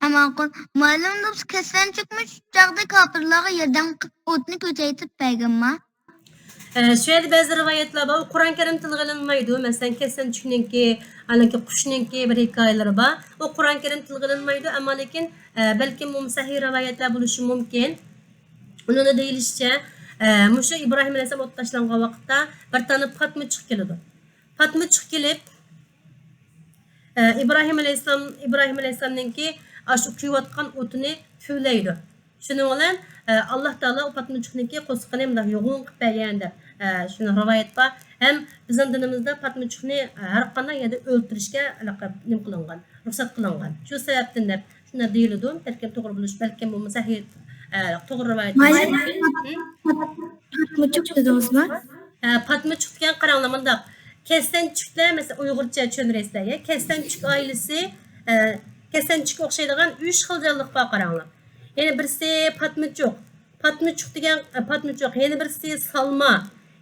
ھە، ماقۇل. مۇئەللىم، بۇ كەسلەنچۈكمۇ شۇ چاغدا كاپىرلارغا ياردەم قىلىپ، ئوتنى كۆچەيتىپ بەرگەنما؟ ئە، شۇ يەردە بەزى رىۋايەتلەر بار، ئۇ قۇرئان كەرىم تىلغا ئېلىنمايدۇ. مەسىلەن، كەسلەنچۈكنىڭكى، ئانىڭكى قۇشنىڭكى بىر ھېكايىلىرى بار. ئۇ قۇرئان كەرىم تىلغا ئېلىنمايدۇ، ئەمما لېكىن، ئە، بەلكىم بۇ سەھىھ رىۋايەتلەر بولۇشى مۇمكىن. ئۇنىڭدا دېيىلىشىچە، ئە، مۇشۇ ئىبراھىم ئەلەيھىسسالام ئوتقا تاشلانغان ۋاقىتتا بىر دانە پاتمىچۇق كېلىدۇ. پاتمىچۇق كېلىپ، ئە، ئىبراھىم ئەلەيھىسسالام، ئىبراھىم ئەلەيھىسسالامنىڭكى ئاشۇ كۆيۈۋاتقان ئوتىنى پۈۋلەيدۇ. شۇنىڭ بىلەن، ئە، ئاللا تائالا ئۇ پاتمىچۇقنىڭكى قورسىقىنى مۇنداق يوغان قىلىپ بەرگەن دەپ، ئە، شۇنداق رىۋايەت بار. ھەم بىزنىڭ دىنىمىزدا پاتمىچۇقنى، ئە، ھەر قانداق يەردە ئۆلتۈرۈشكە، ھېلىقى، نېمە قىلىنغان، رۇخسەت قىلىنغان. شۇ سەۋەبتىن دەپ شۇنداق دېيىلىدۇ. بەلكىم توغرا بولۇش، بەلكىم بولمىسا، ھەي-، ئە، توغرا رىۋايەت. مايا، ھە؟ پاتمىچۇق دېدىڭىزمۇ؟ ھە، پاتمىچۇق دېگەن، قاراڭلار، مۇنداق. كەسلەنچۈكلەر، مەسىلەن، ئۇيغۇرچە چۈشەندۈرەي سىلەرگە. كەسلەنچۈك ئائىلىسى، ئە، كەسلەنچۈككە ئوخشايدىغان ئۈچ خىل جانلىق بار، قاراڭلار. يەنە بىرسى پاتمىچۇق. پاتمىچۇق دېگەن، ئە، پاتمىچۇق. يەنە بىرسى سالما.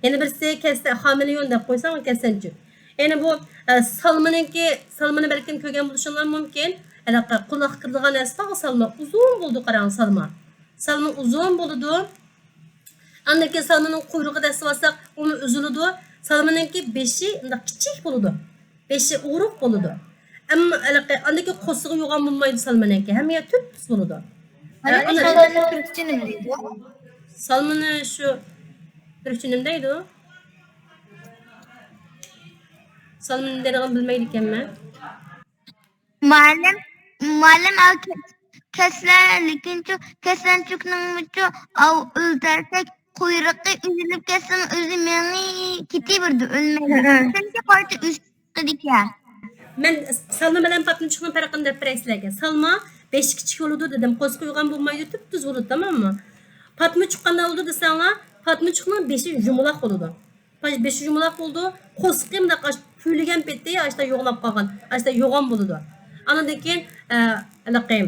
يەنە بىرسى كەستە خامېلېئون دەپ قويساڭ، كەسلەنچۈك. يەنە بۇ، ئە، سالمىنىڭكى، سالمىنى بەلكىم كۆرگەن بولۇشۇڭلار مۇمكىن. ھېلىقى قۇلاققا كىرىدىغان نەرسە بارغۇ، سالما. ئۇزۇن بولىدۇ، قاراڭ، سالما. سالما ئۇزۇن بولىدۇ. ئاندىن كېيىن سالمىنىڭ قۇيرۇقى دەسسىۋالساق، ئۇمۇ ئۈزۈلىدۇ. سالمىنىڭكى بېشى مۇنداق كىچىك بولىدۇ. بېشى ئورۇق بولىدۇ. ئەمما ھېلىقى، ئاندىن كېيىن قورسىقى يوغان بولمايدۇ سالمىنىڭكى. ھەممە يەر تۈپتۈز بولىدۇ. ئانا، ئانا، سالمىنى تۈركچە نېمە دەيدۇ؟ سالمىنى شۇ تۈركچە نېمە دەيدۇ؟ سالمىنى دەيدىغان بىلمەيدىكەنمەن. مۇئەللىم، مۇئەللىم، ئاۋۇ كەس-، كەسلەر، لېكىنچۇ، كەسلەنچۈكنىڭمۇچۇ، ئاۋۇ ئۆلتۈرسەك، قۇيرۇقى ئۈزۈلۈپ كەتسىمۇ، ئۆزى مېڭىپ كېتىۋېرىدۇ، ئۆلمەيدۇ. ھە، ھە. چۈنكى قايتا ئۆسۈپ چىقىدىكەن. مەن سالما بىلەن پاتمىچۇقنىڭ پەرقىنى دەپ بېرەي سىلەرگە. سالما بېشى كىچىك بولىدۇ دېدىم، قورسىقى يوغان بولمايدۇ، تۈپتۈز بولىدۇ، تاماممۇ؟ پاتمىچۇق قانداق بولىدۇ دېسەڭلار، پاتمىچۇقنىڭ بېشى يۇمىلاق بولىدۇ. باش-، بېشى يۇمىلاق بولىدۇ. قورسىقى مۇنداق ئاش-، پۈۋلىگەن پېتى ئاشتا يوغىناپ قالغان، ئاشتا يوغان بولىدۇ. ئاندىن كېيىن، ئە، ھېلىقى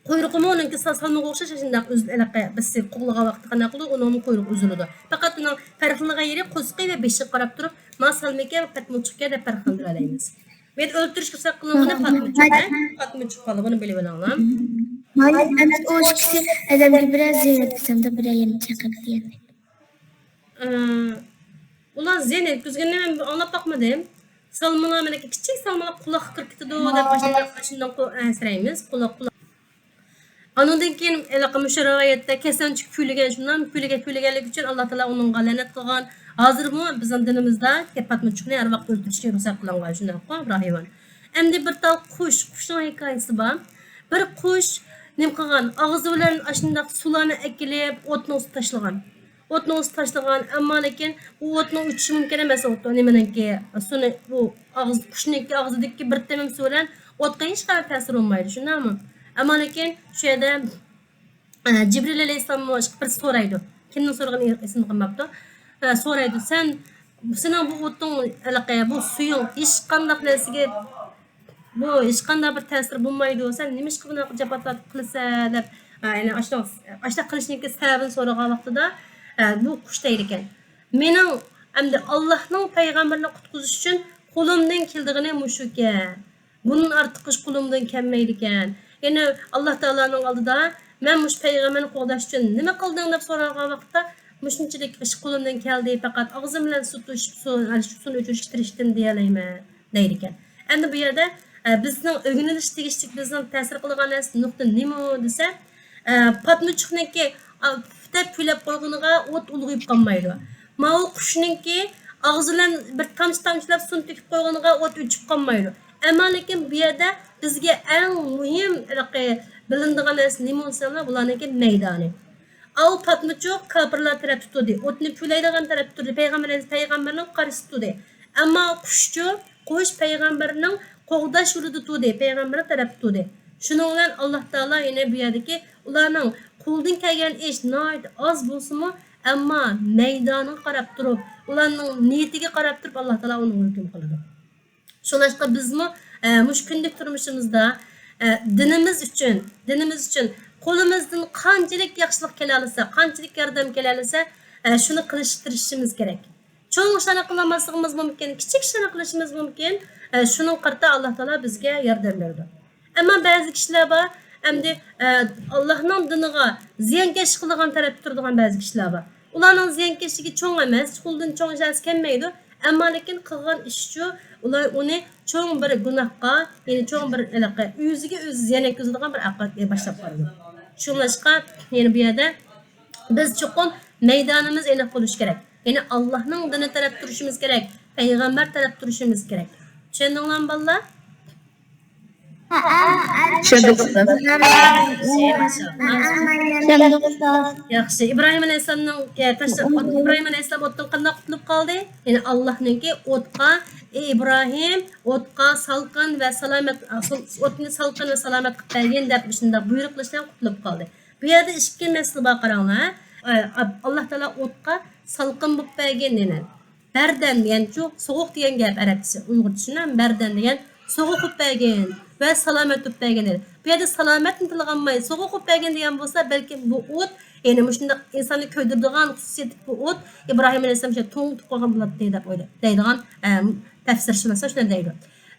قۇيرۇقىمۇ ئۇنىڭكى سا-، سالمىغا ئوخشاش ئاشۇنداق ئۆز-، ھېلىقى بىرسى قوغلىغان ۋاقتى قانداق قىلىدۇ، ئۇنىڭمۇ قۇيرۇقى ئۈزۈلىدۇ. پەقەت ئۇنىڭ پەرقلىنىدىغان يېرى قورسىقى ۋە بېشىغا قاراپ تۇرۇپ، ما سالمىكەن، پاتمىچۇقكەن دەپ پەرقلەندۈرەلەيمىز. بۇ يەردە ئۆلتۈرۈشكە رۇخسەت قىلىنغىنى پاتمىچۇق، ھە؟ پاتمىچۇق بالا، بۇنى بىلىۋېلىڭلار. مايا، ئەمدى ئۇ ئىككىسى ئادەمگە بىرەر زىيارەت قىلسامدا بىرەر يەرنى چېقىپ دېگەندەك. ئى، ئۇلار زىيان يەتكۈزگىنىنى مەن ئاڭلاپ باقمىدىم. سالمىلار، مانا كىچىك سالمىلار قۇلاققا كىرىپ كېتىدۇ دەپ ئاشۇنداق، ئاشۇنداق ئەنسىرەيمىز. قۇلاق، قۇلاق. ئانىڭدىن كېيىن ھېلىقى مۇشۇ رىۋايەتتە كەسەنچۈك كۈيلىگەن، شۇنداق كۈيلىگەن، كۈيلىگەنلىكى ئۈچۈن ئاللا تائالا ئۇنىڭغا لەنەت قىلغان. ھازىرمۇ بىزنىڭ دىنىمىزدا پاتمىچۇقنى ھەر ۋاقىت ئۆلتۈرۈشكە رۇخسەت قىلىنغان، شۇنداققۇ، بىر ھايۋان. ئەمدى بىر تال قۇش، قۇشنىڭ ھېكايىسى بار. بىر قۇش نېمە قىلغان؟ ئاغزى بىلەن ئاشۇنداق سۇلارنى ئەكېلىپ، ئوتنىڭ ئۈستىگە تاشلىغان. ئوتنىڭ ئۈستىگە تاشلىغان، ئەمما لېكىن ئۇ ئوتنىڭ ئۆچۈشى مۇمكىن ئەمەس، ئوت نېمىنىڭكى، سۇنى، بۇ ئاغزى، قۇشنىڭكى ئاغزىدىكى بىر تېمىم سۇ بىلەن ئوتقا ھېچقانداق تەسىر بولمايدۇ، شۇنداقمۇ؟ ئەمما لېكىن شۇ يەردە، ئە، جىبرىل ئەلەيھىسسالام بىر سورايدۇ. كىمنىڭ سورىغىنى ئېسىمدە قالماپتۇ. ئە، سورايدۇ، سەن، سېنىڭ بۇ ئوتۇڭ، ھېلىقى، بۇ سۈيۈڭ ھېچقانداق نەرسىگە بۇ ھېچقانداق بىر تەسىر بولمايدۇ، سەن نېمىشقا بۇناق جاپا تارتىپ قىلىسەن دەپ، ئا، يەنى ئاشۇنداق، ئاشۇنداق قىلىشنىڭكى سەۋەبىنى سورىغان ۋاقتىدا، ئە، بۇ قۇش دەيدىكەن، مېنىڭ ئەمدى ئاللاھنىڭ پەيغەمبىرىنى قۇتقۇزۇش ئۈچۈن قولۇمدىن كېلىدىغىنى مۇشۇكەن. بۇندىن ئارتۇق ئىش قولۇمدىن كەلمەيدىكەن. يەنى ئاللا تائالانىڭ ئالدىدا مەن مۇشۇ پەيغەمبەرنى قوغداش ئۈچۈن نېمە قىلدىڭ دەپ سورىغان ۋاقىتتا، مۇشۇنچىلىك ئىش قولۇمدىن كەلدى، پەقەت ئاغزىم بىلەن سۇ توشۇپ، سۇ، سۇنى ئۆچۈرۈشكە تىرىشتىم دېيەلەيمەن. دەيدىكەن. ئەمدى بۇ يەردە، ئە، بىزنىڭ ئۆگىنىلىشى تېگىشلىك، بىزنىڭ تەسىر قىلىدىغان نەرسە نۇقتا نېمە دېسە، ئە، پاتمىچۇقنىڭكى، ئا، پۈف دەپ كۈيلەپ قويغىنىغا ئوت ئۇلغىيىپ قالمايدۇ. ماۋۇ قۇشنىڭكى ئاغزى بىلەن بىر تامچە تامچىلاپ سۇنى تۆكۈپ قويغىنىغا ئوت ئۆچۈپ قالمايدۇ. ئەمما لېكىن بۇ يەردە بىزگە ئەڭ مۇھىم، ھېلىقى، بىلىنىدىغان نەرسە نېمە دېسەڭلار، بۇلارنىڭكى مەيدانى. ئاۋۇ پاتمىچۇق كاپىرلار تەرەپتە تۇردى، ئوتنى پۈۋلەيدىغان تەرەپتە تۇردى، پەيغەمبەر، پەيغەمبەرنىڭ قارشىسىدا تۇردى. ئەمما قۇشچۇ، قۇش پەيغەمبەرنىڭ قوغداش يولىدا تۇردى، پەيغەمبەرنىڭ تەرەپتە تۇردى. شۇنىڭ بىلەن ئاللا تائالا يەنە بۇ يەردىكى ئۇلارنىڭ قولىدىن كەلگەن ئىش ناھايىتى ئاز بولسىمۇ، ئەمما مەيدانىغا قاراپ تۇرۇپ، ئۇلارنىڭ نىيىتىگە قاراپ تۇرۇپ ئاللا تائالا ئۇنىڭغا ھۆكۈم قىلىدۇ. شۇڭلاشقا بىزمۇ، ئە، مۇشۇ كۈندىلىك تۇرمۇشىمىزدا، ئە، دىنىمىز ئۈچۈن، دىنىمىز ئۈچۈن قولىمىزدىن قانچىلىك ياخشىلىق كېلەلىسە، قانچىلىك ياردەم كېلەلىسە، ئە، شۇنى قىلىشقا تىرىشىشىمىز كېرەك. چوڭ ئىشلارنى قىلالماسلىقىمىز مۇمكىن، كىچىك ئىشلارنى قىلىشىمىز مۇمكىن. ئە، شۇنىڭغا قارىتا ئاللا تائالا بىزگە ياردەم بېرىدۇ. ئەمما بەزى كىشىلەر بار، ئەمدى، ئە، ئاللانىڭ دىنىغا زىيانكەشلىك قىلىدىغان تەرەپتە تۇرىدىغان بەزى كىشىلەر بار. ئۇلارنىڭ زىيانكەشلىكى چوڭ ئەمەس، قولىدىن چوڭ ئىش ھەرىسى كەلمەيدۇ. ئەمما لېكىن قىلغان ئىشىچۇ، ئۇلار ئۇنى چوڭ بىر گۇناھقا، يەنى چوڭ بىر ھېلىقى ئۆزىگە ئۆزى زىيان يەتكۈزىدىغان بىر ئاقىۋەتكە باشلاپ بارىدۇ. شۇڭلاشقا، يەنى بۇ يەردە بىز چوقۇم مەيدانىمىز ئېنىق بولۇشى كېرەك. يەنى ئاللانىڭ دىنى تەرەپ تۇرۇشىمىز كېرەك، پەيغەمبەر تەرەپ تۇرۇشىمىز كېرەك. چۈشەندىڭلارمۇ بالىلار؟ چۈشەندۇق ئۇستاز. چۈشەندۇق ئۇستاز. ياخشى. ئىبراھىم ئەلەيھىسسالامنىڭ، ئە، تاشلىق، ئىبراھىم ئەلەيھىسسالام ئوتتىن قانداق قۇتۇلۇپ قالدى؟ يەنى ئاللانىڭكى ئوتقا، ئى ئىبراھىم، ئوتقا سالقىن ۋە سالامەت، ئوتنى سالقىن ۋە سالامەت قىلىپ بەرگىن دەپ مۇشۇنداق بۇيرۇق قىلىشتىن قۇتۇلۇپ قالدى. بۇ يەردە ئىككى مەسىلە بار، قاراڭلار. ئە، ئاللا تائالا ئوتقا سالقىن بولۇپ بەرگىن دېگەن. بەردەن دېگەنچۇ، سوغۇق دېگەن گەپ ئەرەبچىسى. ئۇيغۇرچىسىنى بەردەن دېگەن سوغۇق بولۇپ بەرگىن ۋە سالامەت بولۇپ بەرگىن دېدى. بۇ يەردە سالامەتنى تىلغا ئالماي، سوغۇق بولۇپ بەرگىن دېگەن بولسا، بەلكىم بۇ ئوت، يەنى مۇشۇنداق ئىنساننى كۆيدۈرىدىغان خۇسۇسىيەتلىك بۇ ئوت ئىبراھىم ئەلەيھىسسالام شۇ توڭلىتىپ قويغان بولاتتى دەپ ئويلايدۇ. دەيدىغان، ئەم، تەپسىرچىلەر شۇنداق دەيدۇ.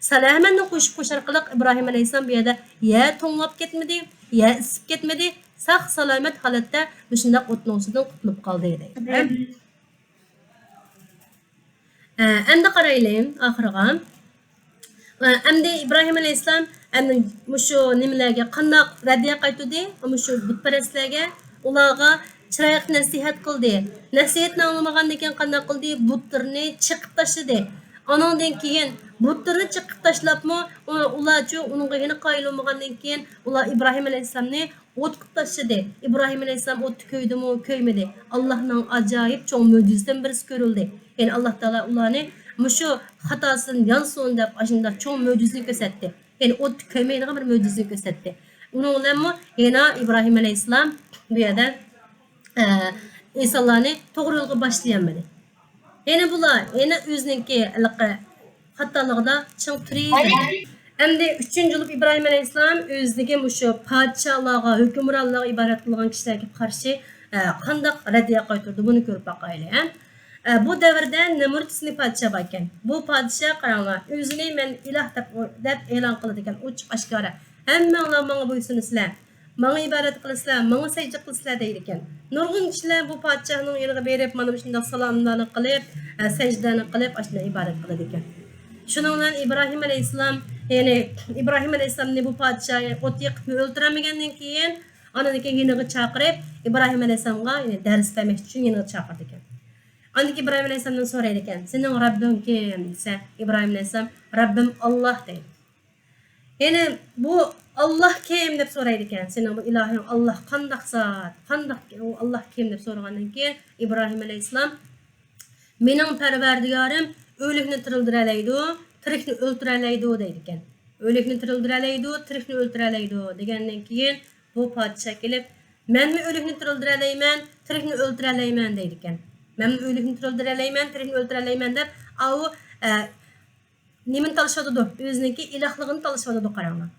سالامەتنى قوشۇپ قوشۇش ئارقىلىق ئىبراھىم ئەلەيھىسسالام بۇ يەردە يە توڭلاپ كەتمىدى، يە ئىسسىپ كەتمىدى، ساق سالامەت ھالەتتە مۇشۇنداق ئوتنىڭ ئۈستىدىن قۇتۇلۇپ قالدى دەيدۇ. ئە، ئەمدى قارايلى ئاخىرىغا. ئە، ئەمدى ئىبراھىم ئەلەيھىسسالام ئەمدى مۇشۇ نېمىلەرگە قانداق رەددىيە قايتۇردى؟ مۇشۇ بۇتپەرەسلەرگە، ئۇلارغا چىرايلىق نەسىھەت قىلدى. نەسىھەتنى ئاڭلىمىغاندىن كېيىن قانداق قىلدى؟ بۇتلىرىنى چېقىپ تاشلىدى. ئانىڭدىن كېيىن بۇتلىرىنى چېقىپ تاشلاپمۇ، ئۇ-، ئۇلارچۇ ئۇنىڭغا يەنە قايىل بولمىغاندىن كېيىن، ئۇلار ئىبراھىم ئەلەيھىسسالامنى ئوتقا تاشلىدى. ئىبراھىم ئەلەيھىسسالام ئوتتا كۆيدىمۇ، كۆيمىدى. ئاللانىڭ ئاجايىپ چوڭ مۆجىزىسىدىن بىرسى كۆرۈلدى. يەنى ئاللا تائالا ئۇلارنى مۇشۇ خاتاسىدىن يانسۇن دەپ، ئاشۇنداق چوڭ مۆجىزىنى كۆرسەتتى. يەنى ئوتتا كۆيمەيدىغان بىر مۆجىزىنى كۆرسەتتى. ئۇنىڭ بىلەنمۇ يەنە ئىبراھىم ئەلەيھىسسالام بۇ يەردە، ئە، ئىنسانلارنى توغرا يولغا باشلىيالمىدى. يەنە بۇلار يەنە ئۆزىنىڭكى ھېلىقى خاتالىقىدا چىڭ تۇرۇۋەردى. ئەمدى ئۈچىنچى بولۇپ ئىبراھىم ئەلەيھىسسالام ئۆزىنىڭكى مۇشۇ پادىشاھلارغا، ھۆكۈمرانلارغا ئىبادەت قىلىدىغان كىشىلەرگە قارشى، ئە، قانداق رەددىيە قايتۇردى، بۇنى كۆرۈپ باقايلى، ھە. ئە، بۇ دەۋردە نەمرۇت ئىسمى پادىشاھ باركەن. بۇ پادىشاھ، قاراڭلار، ئۆزىنى مەن ئىلاھ دەپ، دەپ ئېلان قىلىدىكەن، ئوچۇق ئاشكارا. ھەممەڭلار ماڭا بويسۇنىسىلەر. ماڭا ئىبادەت قىلىسىلەر، ماڭا سەجدە قىلىسىلەر دەيدىكەن. نۇرغۇن كىشىلەر بۇ پادىشاھنىڭ يېنىغا بېرىپ، مانا مۇشۇنداق سالاملارنى قىلىپ، ئە، سەجدىلەرنى قىلىپ، ئاشۇنداق ئىبادەت قىلىدىكەن. شۇنىڭ بىلەن ئىبراھىم ئەلەيھىسسالام، يەنى ئىبراھىم ئەلەيھىسسالامنى بۇ پادىشاھ ئوت يېقىپمۇ ئۆلتۈرەلمىگەندىن كېيىن، ئاندىن كېيىن يېنىغا چاقىرىپ، ئىبراھىم ئەلەيھىسسالامغا، يەنى دەرس بەرمەكچى ئۈچۈن يېنىغا چاقىرىدىكەن. ئاندىن كېيىن ئىبراھىم ئەلەيھىسسالامدىن سورايدىكەن، سېنىڭ رەببىڭ كىم دېسە، ئىبراھىم ئەلەيھىسسالام، رەببىم ئاللاھ دەيدۇ. يەنى بۇ ئاللاھ كىم دەپ سورايدىكەن. سېنىڭ بۇ ئىلاھىڭ ئاللاھ قانداق زات، قانداق ئۇ ئاللاھ كىم دەپ سورىغاندىن كېيىن ئىبراھىم ئەلەيھىسسالام، مېنىڭ پەرۋەردىگارىم ئۆلۈكنى تىرىلدۈرەلەيدۇ، تىرىكنى ئۆلتۈرەلەيدۇ دەيدىكەن. ئۆلۈكنى تىرىلدۈرەلەيدۇ، تىرىكنى ئۆلتۈرەلەيدۇ دېگەندىن كېيىن بۇ پادىشاھ كېلىپ، مەنمۇ ئۆلۈكنى تىرىلدۈرەلەيمەن، تىرىكنى ئۆلتۈرەلەيمەن دەيدىكەن. مەنمۇ ئۆلۈكنى تىرىلدۈرەلەيمەن، تىرىكنى ئۆلتۈرەلەيمەن دەپ، ئاۋۇ، ئە، نېمىنى تالىشىۋاتىدۇ؟ ئۆزىنىڭكى ئىلاھلىقىنى تالىشىۋاتىدۇ، قاراڭلار.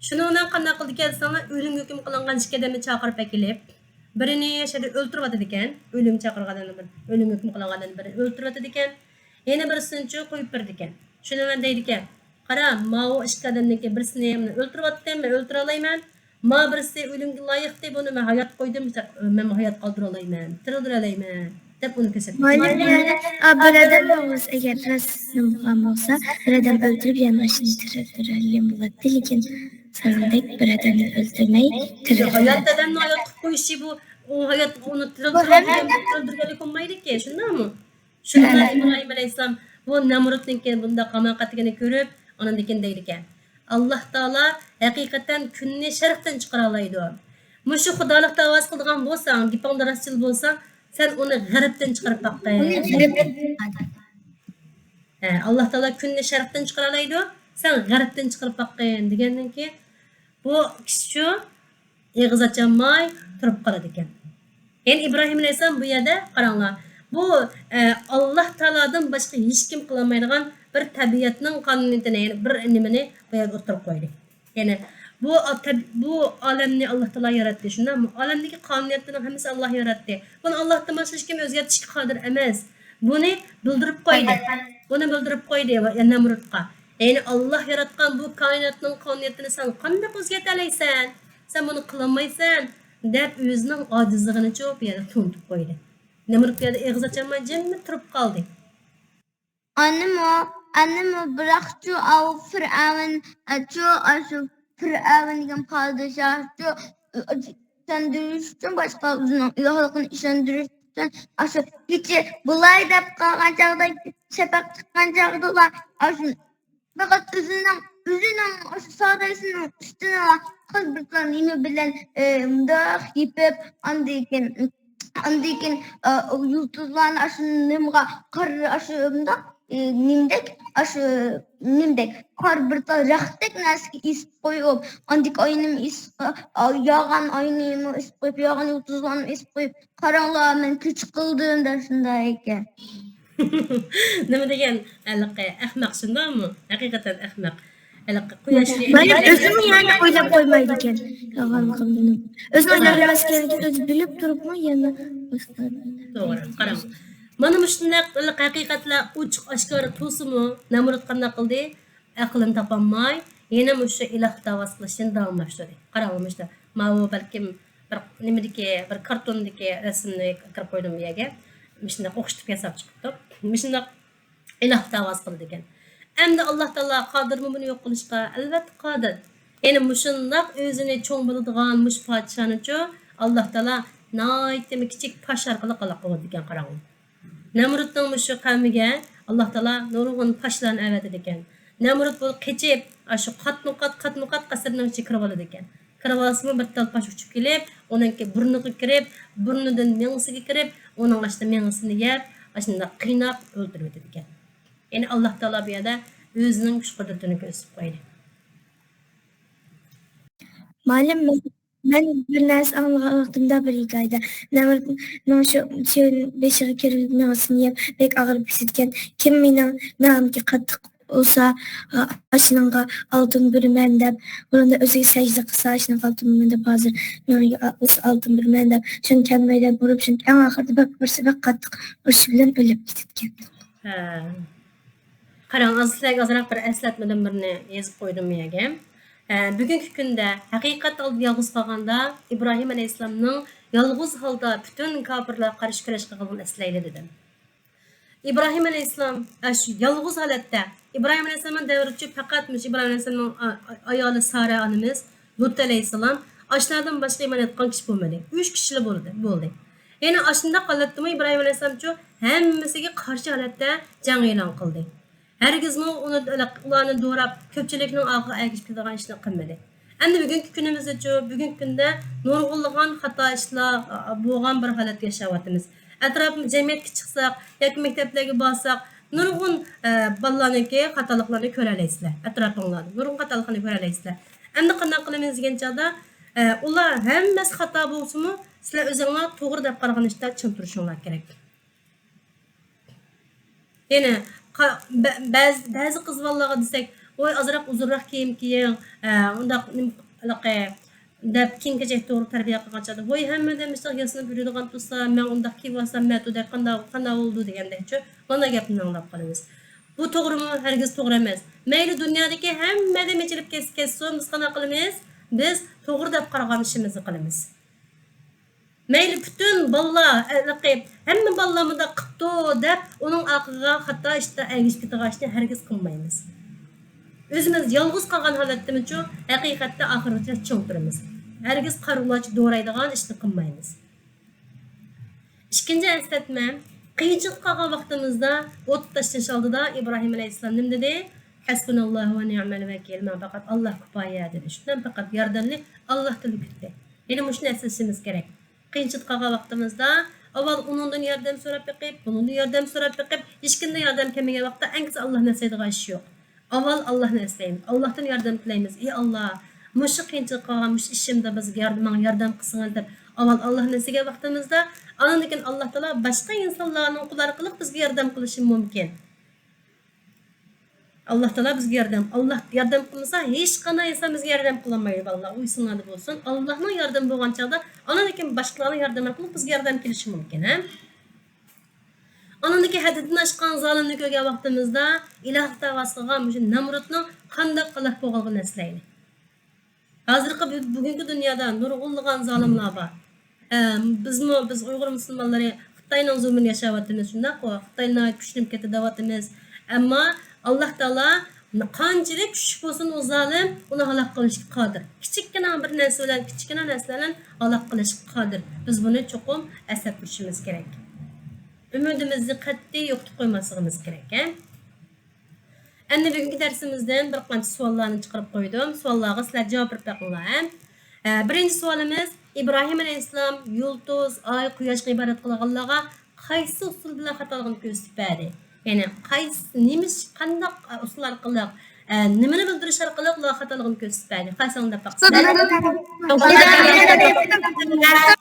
شۇنىڭ بىلەن قانداق قىلدىكەن دېسەڭلار، ئۆلۈمگە ھۆكۈم قىلىنغان ئىككى ئادەمنى چاقىرىپ ئەكېلىپ، بىرىنى شەدە ئۆلتۈرۈۋاتىدىكەن، ئۆلۈم چاقىرغان ئادەمنى بىر، ئۆلۈمگە ھۆكۈم قىلىنغان ئادەمنى بىرىنى ئۆلتۈرۈۋاتىدىكەن، يەنە بىرسىنىچۇ قويۇپ بېرىدىكەن. شۇنىڭ بىلەن دەيدىكەن، قارا، ماۋۇ ئىككى ئادەمنىڭكى بىرسىنى مەن ئۆلتۈرۈۋاتتىم، مەن ئۆلتۈرەلەيمەن. ما بىرسى ئۆلۈمگە لايىقتى، بۇنى مەن ھايات قويدۇم، مەنمۇ ھايات قالدۇرالايمەن، تىرىلدۈرەلەيمەن، دەپ ئۇنى كۆرسەتتى. مۇئەللىم، يەنە، ئا، بىر ئادەم بولسا، ئەگەر راست بولغان بولسا، بىر ئادەم ئۆلتۈرۈپ، يەنە ئاشۇنى تىرىلدۈرەلىگەن بولاتتى، لېكىن سەندەك بىر ئادەمنى ئۆلتۈرمەي تىرىلدۈرەلەيدۇ. ھايات ئادەمنى ھايات قىلىپ قويۇشى بۇ، ئۇ ھايات، ئۇنى تىرىلدۈرۈپ، تىرىلدۈرگەنلىك بولمايدىكەن، شۇنداقمۇ؟ شۇنىڭ بىلەن ئىبراھىم ئەلەيھىسسالام بۇ نەمرۇتنىڭكى بۇنداق ھاماقەتلىكىنى كۆرۈپ، ئاندىن كېيىن دەيدىكەن، ئاللاھ تائالا ھەقىقەتەن كۈننى شەرقتىن چىقىرالايدۇ. مۇشۇ خۇدالىق دەۋاسى قىلىدىغان بولساڭ، گېپىڭدە راستچىل بولساڭ، سەن ئۇنى غەربتىن چىقىرىپ باققىن. ھە، ئاللاھ تائالا كۈننى شەرقتىن چىقىرالايدۇ، سەن غەربتىن چىقىرىپ باققىن دېگەندىن كېيىن، بۇ كىشىچۇ ئېغىز ئاچالماي تۇرۇپ قالىدىكەن. يەنى ئىبراھىم ئەلەيھىسسالام بۇ يەردە قاراڭلار، بۇ، ئە، ئاللاھ تائالادىن باشقا ھېچكىم قىلالمايدىغان بىر تەبىئەتنىڭ قانۇنىيىتىنى، يەنى بىر نېمىنى بۇ يەردە ئوتتۇرىغا قويدى. يەنى بۇ ئا-، تەب-، بۇ ئالەمنى ئاللاھ تائالا ياراتتى، شۇنداقمۇ؟ ئالەمدىكى قانۇنىيەتلەرنىڭ ھەممىسى ئاللاھ ياراتتى. بۇنى ئاللاھتىن باشقا ھېچكىم ئۆزگەرتىشكە قادىر ئەمەس. بۇنى بىلدۈرۈپ قويدى. بۇنى بىلدۈرۈپ قويدى نەمرۇتقا. يەنى ئاللاھ ياراتقان بۇ كائىناتنىڭ قانۇنىيىتىنى سەن قانداق ئۆزگەرتەلەيسەن؟ سەن بۇنى قىلالمايسەن، دەپ ئۆزىنىڭ ئاجىزلىقىنىچۇ بۇ يەردە تونۇتۇپ قويدى. نەمرۇت بۇ يەردە ئېغىز ئاچالماي جىممىدە تۇرۇپ قالدى. ئانىمۇ، ئانىمۇ، بىراقچۇ ئاۋۇ پىرئەۋن، ئەچۇ، ئاشۇ پىرئەۋن دېگەن پادىشاھچۇ، ئىشەندۈرۈش ئۈچۈن، باشقا ئۆزىنىڭ ئىلاھلىقىنى ئىشەندۈرۈش ئۈچۈن، ئاشۇ كېچە بۇلاي دەپ قالغان چاغدا، شەپەق چىققان چاغدىلا، ئاشۇ پەقەت ئۆزىنىڭ، ئۆزىنىڭ ئاشۇ سادايسىنىڭ ئۈستىنىلا خىل بىر خىل نېمە بىلەن، ئى، مۇنداق يېپىپ، ئاندىن كېيىن، ئاندىن كېيىن، ئى، يۇلتۇزلارنى ئاشۇ نېمىغا قار-، ئاشۇ مۇنداق، ئى، نېمىدەك، ئاشۇ نېمىدەك، قار بىر تال رەختتەك نەرسىگە ئېسىپ قويۇپ، ئاندىن كېيىن ئاينىمۇ ئېسىپ، ئا، ياغان ئاينىمۇ ئېسىپ قويۇپ، ياغان يۇلتۇزلارنى ئېسىپ قويۇپ، قاراڭلار، مەن كۆچ قىلدىم دەپ شۇنداق ئىكەن. نېمە دېگەن ھېلىقى ئەخمەق، شۇنداقمۇ؟ ھەقىقەتەن ئەخمەق. ھېلىقى قۇياشنى مانا ئۆزىمۇ يەنە ئويلاپ قويمايدىكەن. يالغانلىقىنى بىلىپ. ئۆزىنىڭ ئويلاپ قويماسلىقىنى ئۆزى بىلىپ تۇرۇپمۇ يەنە توغرا، قاراڭ. مانا مۇشۇنداق ھېلىقى ھەقىقەتلەر ئوچۇق ئاشكارا تۇرسىمۇ، نەمرۇت قانداق قىلدى؟ ئەقلىنى تاپالماي، يەنە مۇشۇ ئىلاھ داۋاسى قىلىشنى داۋاملاشتۇردى. قاراڭلار، مۇشۇ ماۋۇ بەلكىم بىر نېمىدىكى، بىر كارتوندىكى رەسىمنى كىرىپ قويدۇم بۇ يەرگە. مۇشۇنداق ئوخشىتىپ ياساپ چىقىپتۇ. مۇشۇنداق ئىلاھ داۋاسى قىلىدىكەن. ئەمدى ئاللاھ تائالا قادىرمۇ بۇنى يوق قىلىشقا؟ ئەلۋەتتە قادىر. يەنى مۇشۇنداق ئۆزىنى چوڭ بىلىدىغان مۇشۇ پادىشاھنىچۇ ئاللاھ تائالا ناھايىتى كىچىك پاش ئارقىلىق ھالاك قىلىۋېتىدىكەن، قاراڭلار. نەمرۇتنىڭ مۇشۇ قەۋمىگە ئاللاھ تائالا نۇرغۇن پاشلارنى ئەۋەتىدىكەن. نەمرۇت بۇ قېچىپ، ئاشۇ قاتمۇ قات، قاتمۇ قات قەسىرنىڭ ئىچىگە كىرىۋالىدىكەن. كىرىۋالسىمۇ بىر تال پاش ئۇچۇپ كېلىپ، ئۇنىڭكى بۇرنىغا كىرىپ، بۇرنىدىن مېڭىسىگە كىرىپ، ئۇنىڭ ئاشۇ مېڭىسىنى يەپ، ئاشۇنداق قىيناپ ئۆلتۈرۈۋېتىدىكەن. يەنى ئاللاھ تائالا بۇ يەردە ئۆزىنىڭ كۈچ قۇدرىتىنى كۆرسىتىپ قويدى. مۇئەللىم، مەن، مەن بىر نەرسە ئاڭلىغان ۋاقتىمدا بىر ھېكايىدە، نەمرۇتنىڭ شۇ، شۇ بېشىغا كىرىپ مېڭىسىنى يەپ، بەك ئاغرىپ كېتىدىكەن. كىم مېنىڭ مېڭەمگە قاتتىق ئۇرسا، ئاشۇنىڭغا ئالتۇن بېرىمەن دەپ، بۇرۇندا ئۆزىگە سەجدە قىلسا، ئاشۇنىڭغا ئالتۇن بېرىمەن دەپ، ھازىر مېڭىگە ئالتۇن بېرىمەن دەپ، شۇنى كەلمەيدۇ دەپ ئۇرۇپ، شۇنى ئەڭ ئاخىرىدا بەك بىرسى بەك قاتتىق ئۇرۇشى بىلەن ئۆلۈپ كېتىدىكەن. ھە. قاراڭ، ھازىر سىلەرگە ئازراق بىر ئەسلەتمىدىن بىرنى يېزىپ قويدۇم بۇ يەرگە. ئە، بۈگۈنكى كۈندە ھەقىقەت ئالدىدا يالغۇز قالغاندا ئىبراھىم ئەلەيھىسسالامنىڭ يالغۇز ھالدا پۈتۈن كاپىرلارغا قارشى كۈرەش قىلغىنىنى ئەسلەيلى دېدىم. ئىبراھىم ئەلەيھىسسالام ئاشۇ يالغۇز ھالەتتە، ئىبراھىم ئەلەيھىسسالامنىڭ دەۋرىچۇ پەقەت مۇشۇ ئىبراھىم ئەلەيھىسسالامنىڭ ئا-، ئا-، ئايالى سارا ئانىمىز، لۇت ئەلەيھىسسالام، ئاشۇلاردىن باشقا ئىمان ئېيتقان كىشى بولمىدى. ئۈچ كىشىلا بولدى، بولدى. يەنى ئاشۇنداق ھالەتتىمۇ ئىبراھىم ئەلەيھىسسالامچۇ ھەممىسىگە قارشى ھالەتتە جەڭ ئېلان قىلدى. ھەرگىزمۇ ئۇنى، ئۇلارنى دوراپ، كۆپچىلىكنىڭ ئاغزىغا ئەگىشىپ كېتىدىغان ئىشنى قىلمىدى. ئەمدى بۈگۈنكى كۈنىمىزدىچۇ، بۈگۈنكى كۈندە نۇرغۇنلىغان خاتا ئىشلار، ئا، بولغان بىر ھالەتتە ياشاۋاتىمىز. ئەتراپىمىز، جەمئىيەتكە چىقساق ياكى مەكتەپلەرگە بارساق، نۇرغۇن، ئە، بالىلارنىڭكى خاتالىقلارنى كۆرەلەيسىلەر. ئەتراپىڭلاردا نۇرغۇن خاتالىقلارنى كۆرەلەيسىلەر. ئەمدى قانداق قىلىمىز دېگەن چاغدا، ئە، ئۇلار ھەممىسى خاتا بولسىمۇ، سىلەر ئۆزۈڭلار توغرا دەپ قارىغان ئىشتا چىڭ تۇرۇشۇڭلار كېرەك. يەنە قا-، بە-، بەزى، بەزى قىز بالىلارغا دېسەك، ۋاي، ئازراق ئۇزۇنراق كىيىم كىيىڭ، ئە، ئۇنداق نېمە، ھېلىقى، دەپ كىيىم كېچەك توغرا تەربىيە قىلغان چاغدا، ۋاي، ھەممە ئادەم مۇشۇنداق ياسىنىپ يۈرىدىغان تۇرسا، مەن ئۇنداق كىيىۋالسام مەتۇ دەپ قانداق، قانداق بولىدۇ دېگەندەكچۇ، مانا گەپنى ئاڭلاپ قالىمىز. بۇ توغرىمۇ؟ ھەرگىز توغرا ئەمەس. مەيلى دۇنيادىكى ھەممە ئادەم ئېچىلىپ كەتسە كەتسۇن، بىز قانداق قىلىمىز؟ بىز توغرا دەپ قارىغان ئىشىمىزنى قىلىمىز. مەيلى پۈتۈن بالىلار، ھېلىقى ھەممە بالىلار مۇنداق قىپتۇ دەپ، ئۇنىڭ ئارقىغا خاتا ئىشتا ئەگىشىپ كېتىدىغان ئىشنى ھەرگىز قىلمايمىز. ئۆزىمىز يالغۇز قالغان ھالەتتىمۇچۇ، ھەقىقەتتە ئاخىرغىچە چىڭ تۇرىمىز. ھەرگىز قارىغۇلارچە دورايدىغان ئىشنى قىلمايمىز. ئىككىنچى ئەسلەتمە، قىيىنچىلىققا قالغان ۋاقتىمىزدا ئوت تاشلىنىش ئالدىدا ئىبراھىم ئەلەيھىسسالام نېمە دېدى؟ ھەسبۇناللاھۇ ۋە نىئمەل ۋەكىل، ماڭا پەقەت ئاللاھ كۇپايە دېدى. شۇنداق پەقەت ياردەمنى ئاللاھتىن كۈتتى. يەنى مۇشۇنى ئەسلىشىمىز كېرەك. قىيىنچىلىققا قالغان ۋاقتىمىزدا ئاۋۋال ئۇنىڭدىن ياردەم سوراپ بېقىپ، بۇنىڭدىن ياردەم سوراپ بېقىپ، ھېچكىمدىن ياردەم كەلمىگەن ۋاقىتتا ئەڭ كىچىك ئاللاھنى ئەسلەيدىغان ئىش يوق. ئاۋۋال ئاللاھنى ئەسلەيمىز، ئاللاھتىن ياردەم تىلەيمىز. ئى ئاللاھ، مۇشۇ قىيىنچىلىققا قالغان مۇشۇ ئىشىمدا بىزگە ياردىمىڭ، ياردەم قىلسىڭىز دەپ ئاۋۋال ئاللاھنى ئەسلىگەن ۋاقتىمىزدا، ئاندىن كېيىن ئاللاھ تائالا باشقا ئىنسانلارنىڭ قۇلى ئارقىلىق بىزگە ياردەم قىلىشى مۇمكىن. ئاللاھ تائالا بىزگە ياردەم، ئاللاھ ياردەم قىلمىسا، ھېچقانداق ئىنسان بىزگە ياردەم قىلالمايدۇ، بالىلار. ئۇ ئېسىڭلاردا بولسۇن. ئاللاھنىڭ ياردىمى بولغان چاغدا، ئاندىن كېيىن باشقىلارنىڭ ياردىمى ئارقىلىق بىزگە ياردەم كېلىشى مۇمكىن، ھە؟ ئاندىن كېيىن ھەددىدىن ئاشقان زالىمنى كۆرگەن ۋاقتىمىزدا، ئىلاھلىق دەۋاسى قىلغان مۇشۇ نەمرۇتنىڭ قانداق ھالاك بولغانلىقىنى ئەسلەيلى. ھازىرقى بۈ-، بۈگۈنكى دۇنيادا نۇرغۇنلىغان زالىملار بار. ئە، بىزمۇ، بىز ئۇيغۇر مۇسۇلمانلىرى خىتاينىڭ زۇلمىنى ياشاۋاتىمىز، شۇنداققۇ؟ خىتاي ناھايىتى كۈچىنىپ كەتتى دەۋاتىمىز. ئەمما ئاللاھ تائالا قانچىلىك كۈچلۈك بولسۇن ئۇ زالىم، ئۇنى ھالاك قىلىشقا قادىر. كىچىككىنە بىر نەرسە بىلەن، كىچىككىنە نەرسە بىلەن ھالاك قىلىشقا قادىر. بىز بۇنى چوقۇم ئەستە تۇتۇشىمىز كېرەك. ئۈمىدىمىزنى قەتئىي يوقىتىپ قويماسلىقىمىز كېرەك، ھە؟ ئەمدى بۈگۈنكى دەرسىمىزدىن بىر قانچە سوئاللارنى چىقىرىپ قويدۇم. سوئاللارغا سىلەر جاۋاب بېرىپ بېقىڭلار، ھە؟ ئە، بىرىنچى سوئالىمىز، ئىبراھىم ئەلەيھىسسالام يۇلتۇز، ئاي، قۇياشقا ئىبادەت قىلغانلارغا قايسى ئۇسۇل بىلەن خاتالىقىنى كۆرسىتىپ بەردى؟ يەنى قايسى، نېمە ئىش، قانداق، ئە، ئۇسۇل ئارقىلىق، ئە، نېمىنى بىلدۈرۈش ئارقىلىق ئۇلارغا خاتالىقىنى كۆرسىتىپ بەردى؟ قايسىڭلار دەپ باقسىلەر.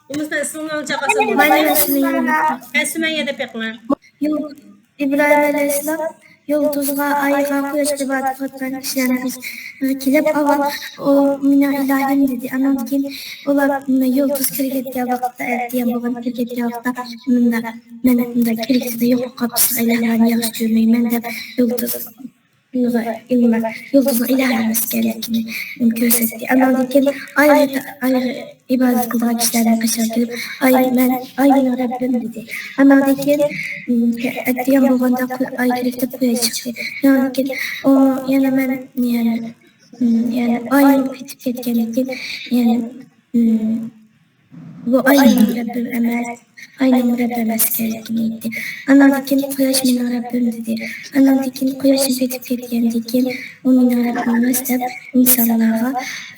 ئۇمۇ سىلەر ئىسمىڭلارنى چاقىرسام بولىدۇ. ماينىڭ ئىسمى يۇلتۇز. ھە، سۈمەييە دەپ بېقىڭلار. يۇل-، ئىبراھىم ئەلەيھىسسالام يۇلتۇزغا، ئايغا، قۇياشقا ئىبادەت قىلىدىغان كىشىلەرنىڭ ئىچىگە كېلىپ، ئاۋۋال ئۇ مېنىڭ ئىلاھىم دېدى. ئاندىن كېيىن ئۇلار يۇلتۇز كىرگەن ۋاقىتتا، ئەتىگەن بولغان كىرگەن ۋاقىتتا، مۇنداق، مەن مۇنداق كىرىكسىدە يوقاپ قاپسىز، ئىلاھلارنى ياخشى كۆرمەيمەن دەپ يۇلتۇز يۇلتۇزنىڭ ئىلاھ ئەمەس ئىكەنلىكىنى كۆرسەتتى. ئاندىن كېيىن ئايغا، ئايغا ئىبادەت قىلىدىغان كىشىلەرنىڭ قېشىغا كېلىپ، ئاي، مەن، ئاي مېنىڭ رەببىم دېدى. ئاندىن كېيىن، ئەتىگەن بولغاندا ئاي كىرىكتە قۇياش چىقتى. ئاندىن كېيىن ئۇ يەنە مەن، يەنى، يەنى ئاي پېتىپ كەتكەندىن كېيىن، يەنى، بۇ ئاي مېنىڭ رەببىم ئەمەس، ئاي مېنىڭ رەببىم ئەمەس ئىكەنلىكىنى ئېيتتى. ئاندىن كېيىن قۇياش مېنىڭ رەببىم دېدى. ئاندىن كېيىن قۇياش پېتىپ كەتكەندىن كېيىن ئۇ مېنىڭ رەببىم ئەمەس دەپ ئىنسانلارغا،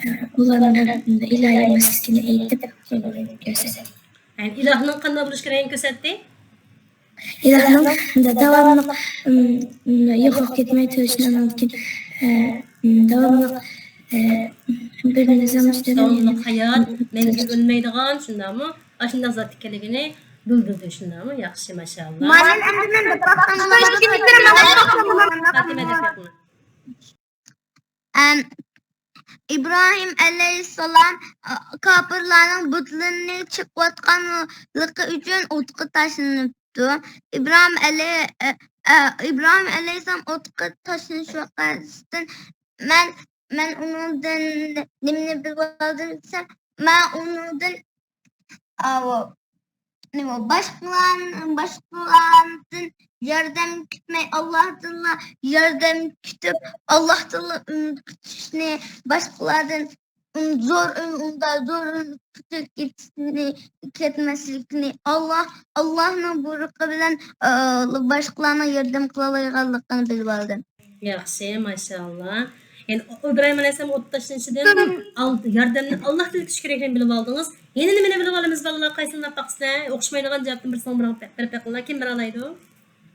ئە، ئۇلارنىڭ رەببىم، ئىلاھى ئەمەسلىكىنى ئېيتىپ كۆرسەتتى. يەنى ئىلاھنىڭ قانداق بولۇشى كېرەكلىكىنى كۆرسەتتى. ئىلاھنىڭ داۋاملىق، ئىم، ئىم، يوقاپ كەتمەي تۇرۇشىنى، ئاندىن كېيىن، ئە، ئىم، داۋاملىق، ئە، بىر نىزام ئۈستىدە داۋاملىق ھايات، مەڭگۈ ئۆلمەيدىغان، شۇنداقمۇ؟ ئاشۇنداق زات ئىكەنلىكىنى بىلدۈردى، شۇنداقمۇ؟ ياخشى، ماشائاللا. مۇئەللىم، ئەمدى مەن بىر توختامدا فاتىمە دەپ بېقىڭ. ئەم، ئىبراھىم ئەلەيھىسسالام، ئا، كاپىرلارنىڭ بۇتلىرىنى چېقىۋاتقانلىقى ئۈچۈن ئوتقا تاشلىنىپتۇ. ئىبراھىم ئەلەي-، ئە، ئە، ئىبراھىم ئەلەيھىسسالام ئوتقا تاشلىنىش ۋەقەسىدىن مەن مەن ئۇنىڭدىن نېمىنى بىلىۋالدىم دېسەم، مەن ئۇنىڭدىن، ئاۋۇ، نېمە، باشقىلار-، باشقىلاردىن ياردەم كۈتمەي، ئاللاھتىنلا ياردەم كۈتۈپ، ئاللاھتىنلا ئۈمىد كۈتۈشنى، باشقىلاردىن ئۈم-، زور ئۈم-، ئۇنداق زور ئۈمىد كۈتۈپ كېتىشنى، كەتمەسلىكنى، ئاللاھ، ئاللاھنىڭ بۇيرۇقى بىلەن، ئى، باشقىلارنىڭ ياردەم قىلالايدىغانلىقىنى بىلىۋالدىم. ياخشى، ماشائاللا. يەنى ئىبراھىم ئەلەيھىسسالام ئوتقا تاشلىنىشىدىن ئالدى ياردەمنى ئاللاھتىن كۈتۈش كېرەكلىكىنى بىلىۋالدىڭىز. يەنە نېمىنى بىلىۋالىمىز بالىلار؟ قايسىنى ئاپاقسىلەر؟ ئوخشىمايدىغان جاۋابتىن بىرسىنى بىر بېرىپ بېقىڭلار. كىم بېرەلەيدۇ؟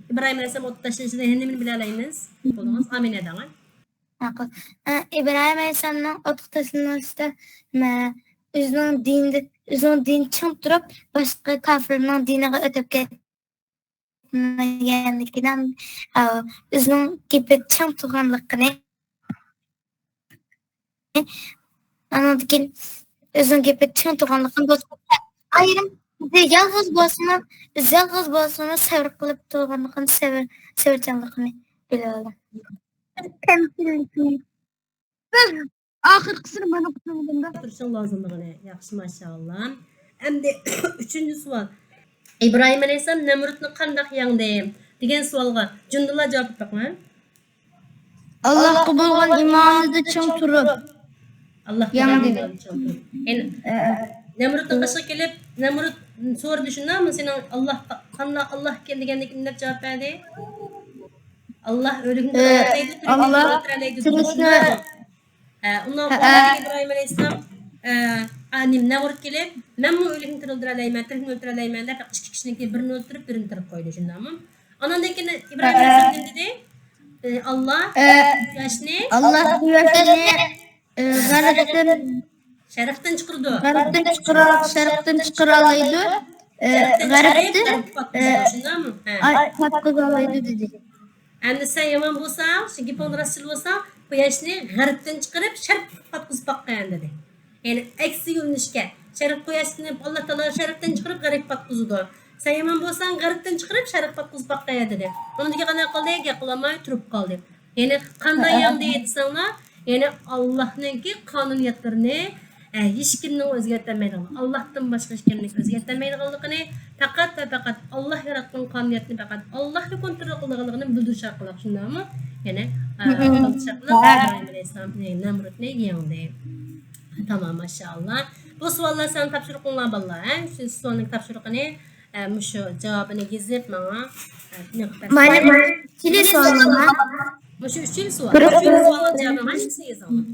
ئىبراھىم ئەلەيھىسسالام ئوتقا تاشلىنىشىدىن يەنە نېمىنى بىلەلەيمىز؟ بولدىڭىز. ئامىنە دەڭ. ماقۇل. ئە، ئىبراھىم ئەلەيھىسسالامنىڭ ئوتقا تاشلىنىشىدا، مە-، ئۆزىنىڭ دىنىدا، ئۆزىنىڭ دىنى چىڭ تۇرۇپ، باشقا كاپىرنىڭ دىنىغا ئۆتۈپ كەتمىگەنلىكىدىن، ئە، ئۆزىنىڭ گېپى چىڭ تۇرغانلىقىنى، ئاندىن كېيىن ئۆزىنىڭ گېپى چىڭ تۇرغانلىقىنى، بولسا ئايرىم، يالغۇز بولسىمۇ، يالغۇز بولسىمۇ سەۋر قىلىپ تۇرغانلىقىنى، سەۋر، سەۋرچانلىقىنى بىلىۋالدىم. تەمكىنلىكنى. ئاخىرقىسىنى مەن ئوقۇپ بېرىمدە. تۇرۇشۇڭ لازىملىقىنى. ياخشى، ماشائاللا. ئەمدى ئۈچىنچى سوئال. ئىبراھىم ئەلەيھىسسالام نەمرۇتنى قانداق يەڭدى؟ دېگەن سوئالغا جۈملىلا جاۋاب بېرىڭ. ئاللاھقا بولغان ئىمانىدا چىڭ تۇرۇپ. ئاللاھقا بولغان يەڭدى. ئىمانىدا چىڭ تۇرۇپ. يەنى، ئە، نەمرۇتنىڭ قېشىغا كېلىپ، نەمرۇت سورىدى شۇنداقمۇ، سېنىڭ ئاللاھ، قانداق ئاللاھ ئىكەن دېگەندىكىن دەپ جاۋاب بەردى. ئاللاھ ئۆلۈكنى ئە، تىرىلدۈرەلەيدۇ، ئاللاھ تىرىلدۈرەلەيدۇ دېدى. تىرىلدۈرىدۇ. ھە، ئۇنداق ئىبراھىم ئەلەيھىسسالام، ئە، ئا، نېمە، نەمرۇت كېلىپ، مەنمۇ ئۆلۈكنى تىرىلدۈرەلەيمەن، تىرىكنى ئۆلتۈرەلەيمەن دەپ، ئىككى كىشىنىڭكى بىرىنى ئۆلتۈرۈپ، بىرىنى تىرىپ قويدى، شۇنداقمۇ؟ ئاندىن كېيىن ئىبراھىم ئەلەيھىسسالام نېمە دېدى؟ ئە، ئاللاھ ئە، قۇياشنى، ئاللاھ قۇياشنى، ئە، غەربتىن، شەرقتىن چىقىرىدۇ. غەربتىن چىقىرا-، شەرقتىن چىقىرالايدۇ. ئە، شەرقتىن غەربتىن، چىقىرىپ، غەربتىن، غەربكە پاتقۇزىدۇ، ئە، شۇنداقمۇ؟ ھە. ئاي، پاتقۇزالايدۇ دېدى. ئەمدى سەن يامان بولساڭ، شۇ گېپىڭدە راستچىل بولساڭ، قۇياشنى غەربتىن چىقىرىپ، شەرققە پاتقۇزۇپ باققىن دېدى. يەنى ئەكسى يۆنىلىشكە، شەرق قۇياشنى ئاللا تائالا شەرقتىن چىقىرىپ غەربكە پاتقۇزىدۇ. سەن يامان بولساڭ، غەربتىن چىقىرىپ شەرققە پاتقۇزۇپ باققىن دېدى. ئۇنىڭدىن كېيىن قانداق قىلدى؟ گەپ قىلالماي تۇرۇپ قالدى. يەنى قانداق ھە. يەڭدى دېسەڭلار، يەنى ئاللانىڭكى قانۇنىيەتلىرىنى، ئە، ھېچكىمنىڭ ئۆزگەرتەلمەيدىغان، ئاللاھتىن باشقا ھېچكىمنىڭ ئۆزگەرتەلمەيدىغانلىقىنى، پەقەت ۋە پەقەت ئاللا ياراتقان قانۇنىيەتنى پەقەت ئاللاھلا كونترول قىلىدىغانلىقىنى بىلدۈرۈش ئارقىلىق، شۇنداقمۇ؟ يەنى، ئە، مم. بىلدۈرۈش ئارقىلىق ئىبراھىم ئەلەيھىسسالام نەمرۇتنى يەڭدى. تامام، ماشائاللا. بۇ سوئاللار سەن تاپشۇرۇقۇڭلار بالىلار، ھە؟ ئۈچىنچى سوئالنىڭ تاپشۇرۇقىنى، ئە، مۇشۇ جاۋابىنى يېزىپ ماڭا، ئە، نېقىپ بەرسەڭ. مانا، ئۈچىنچى سوئال. مۇشۇ ئۈچىنچى سوئال. بىر ئۈچىنچى سوئالنىڭ جاۋابىنى ھەممىسىنى يېزىڭلار.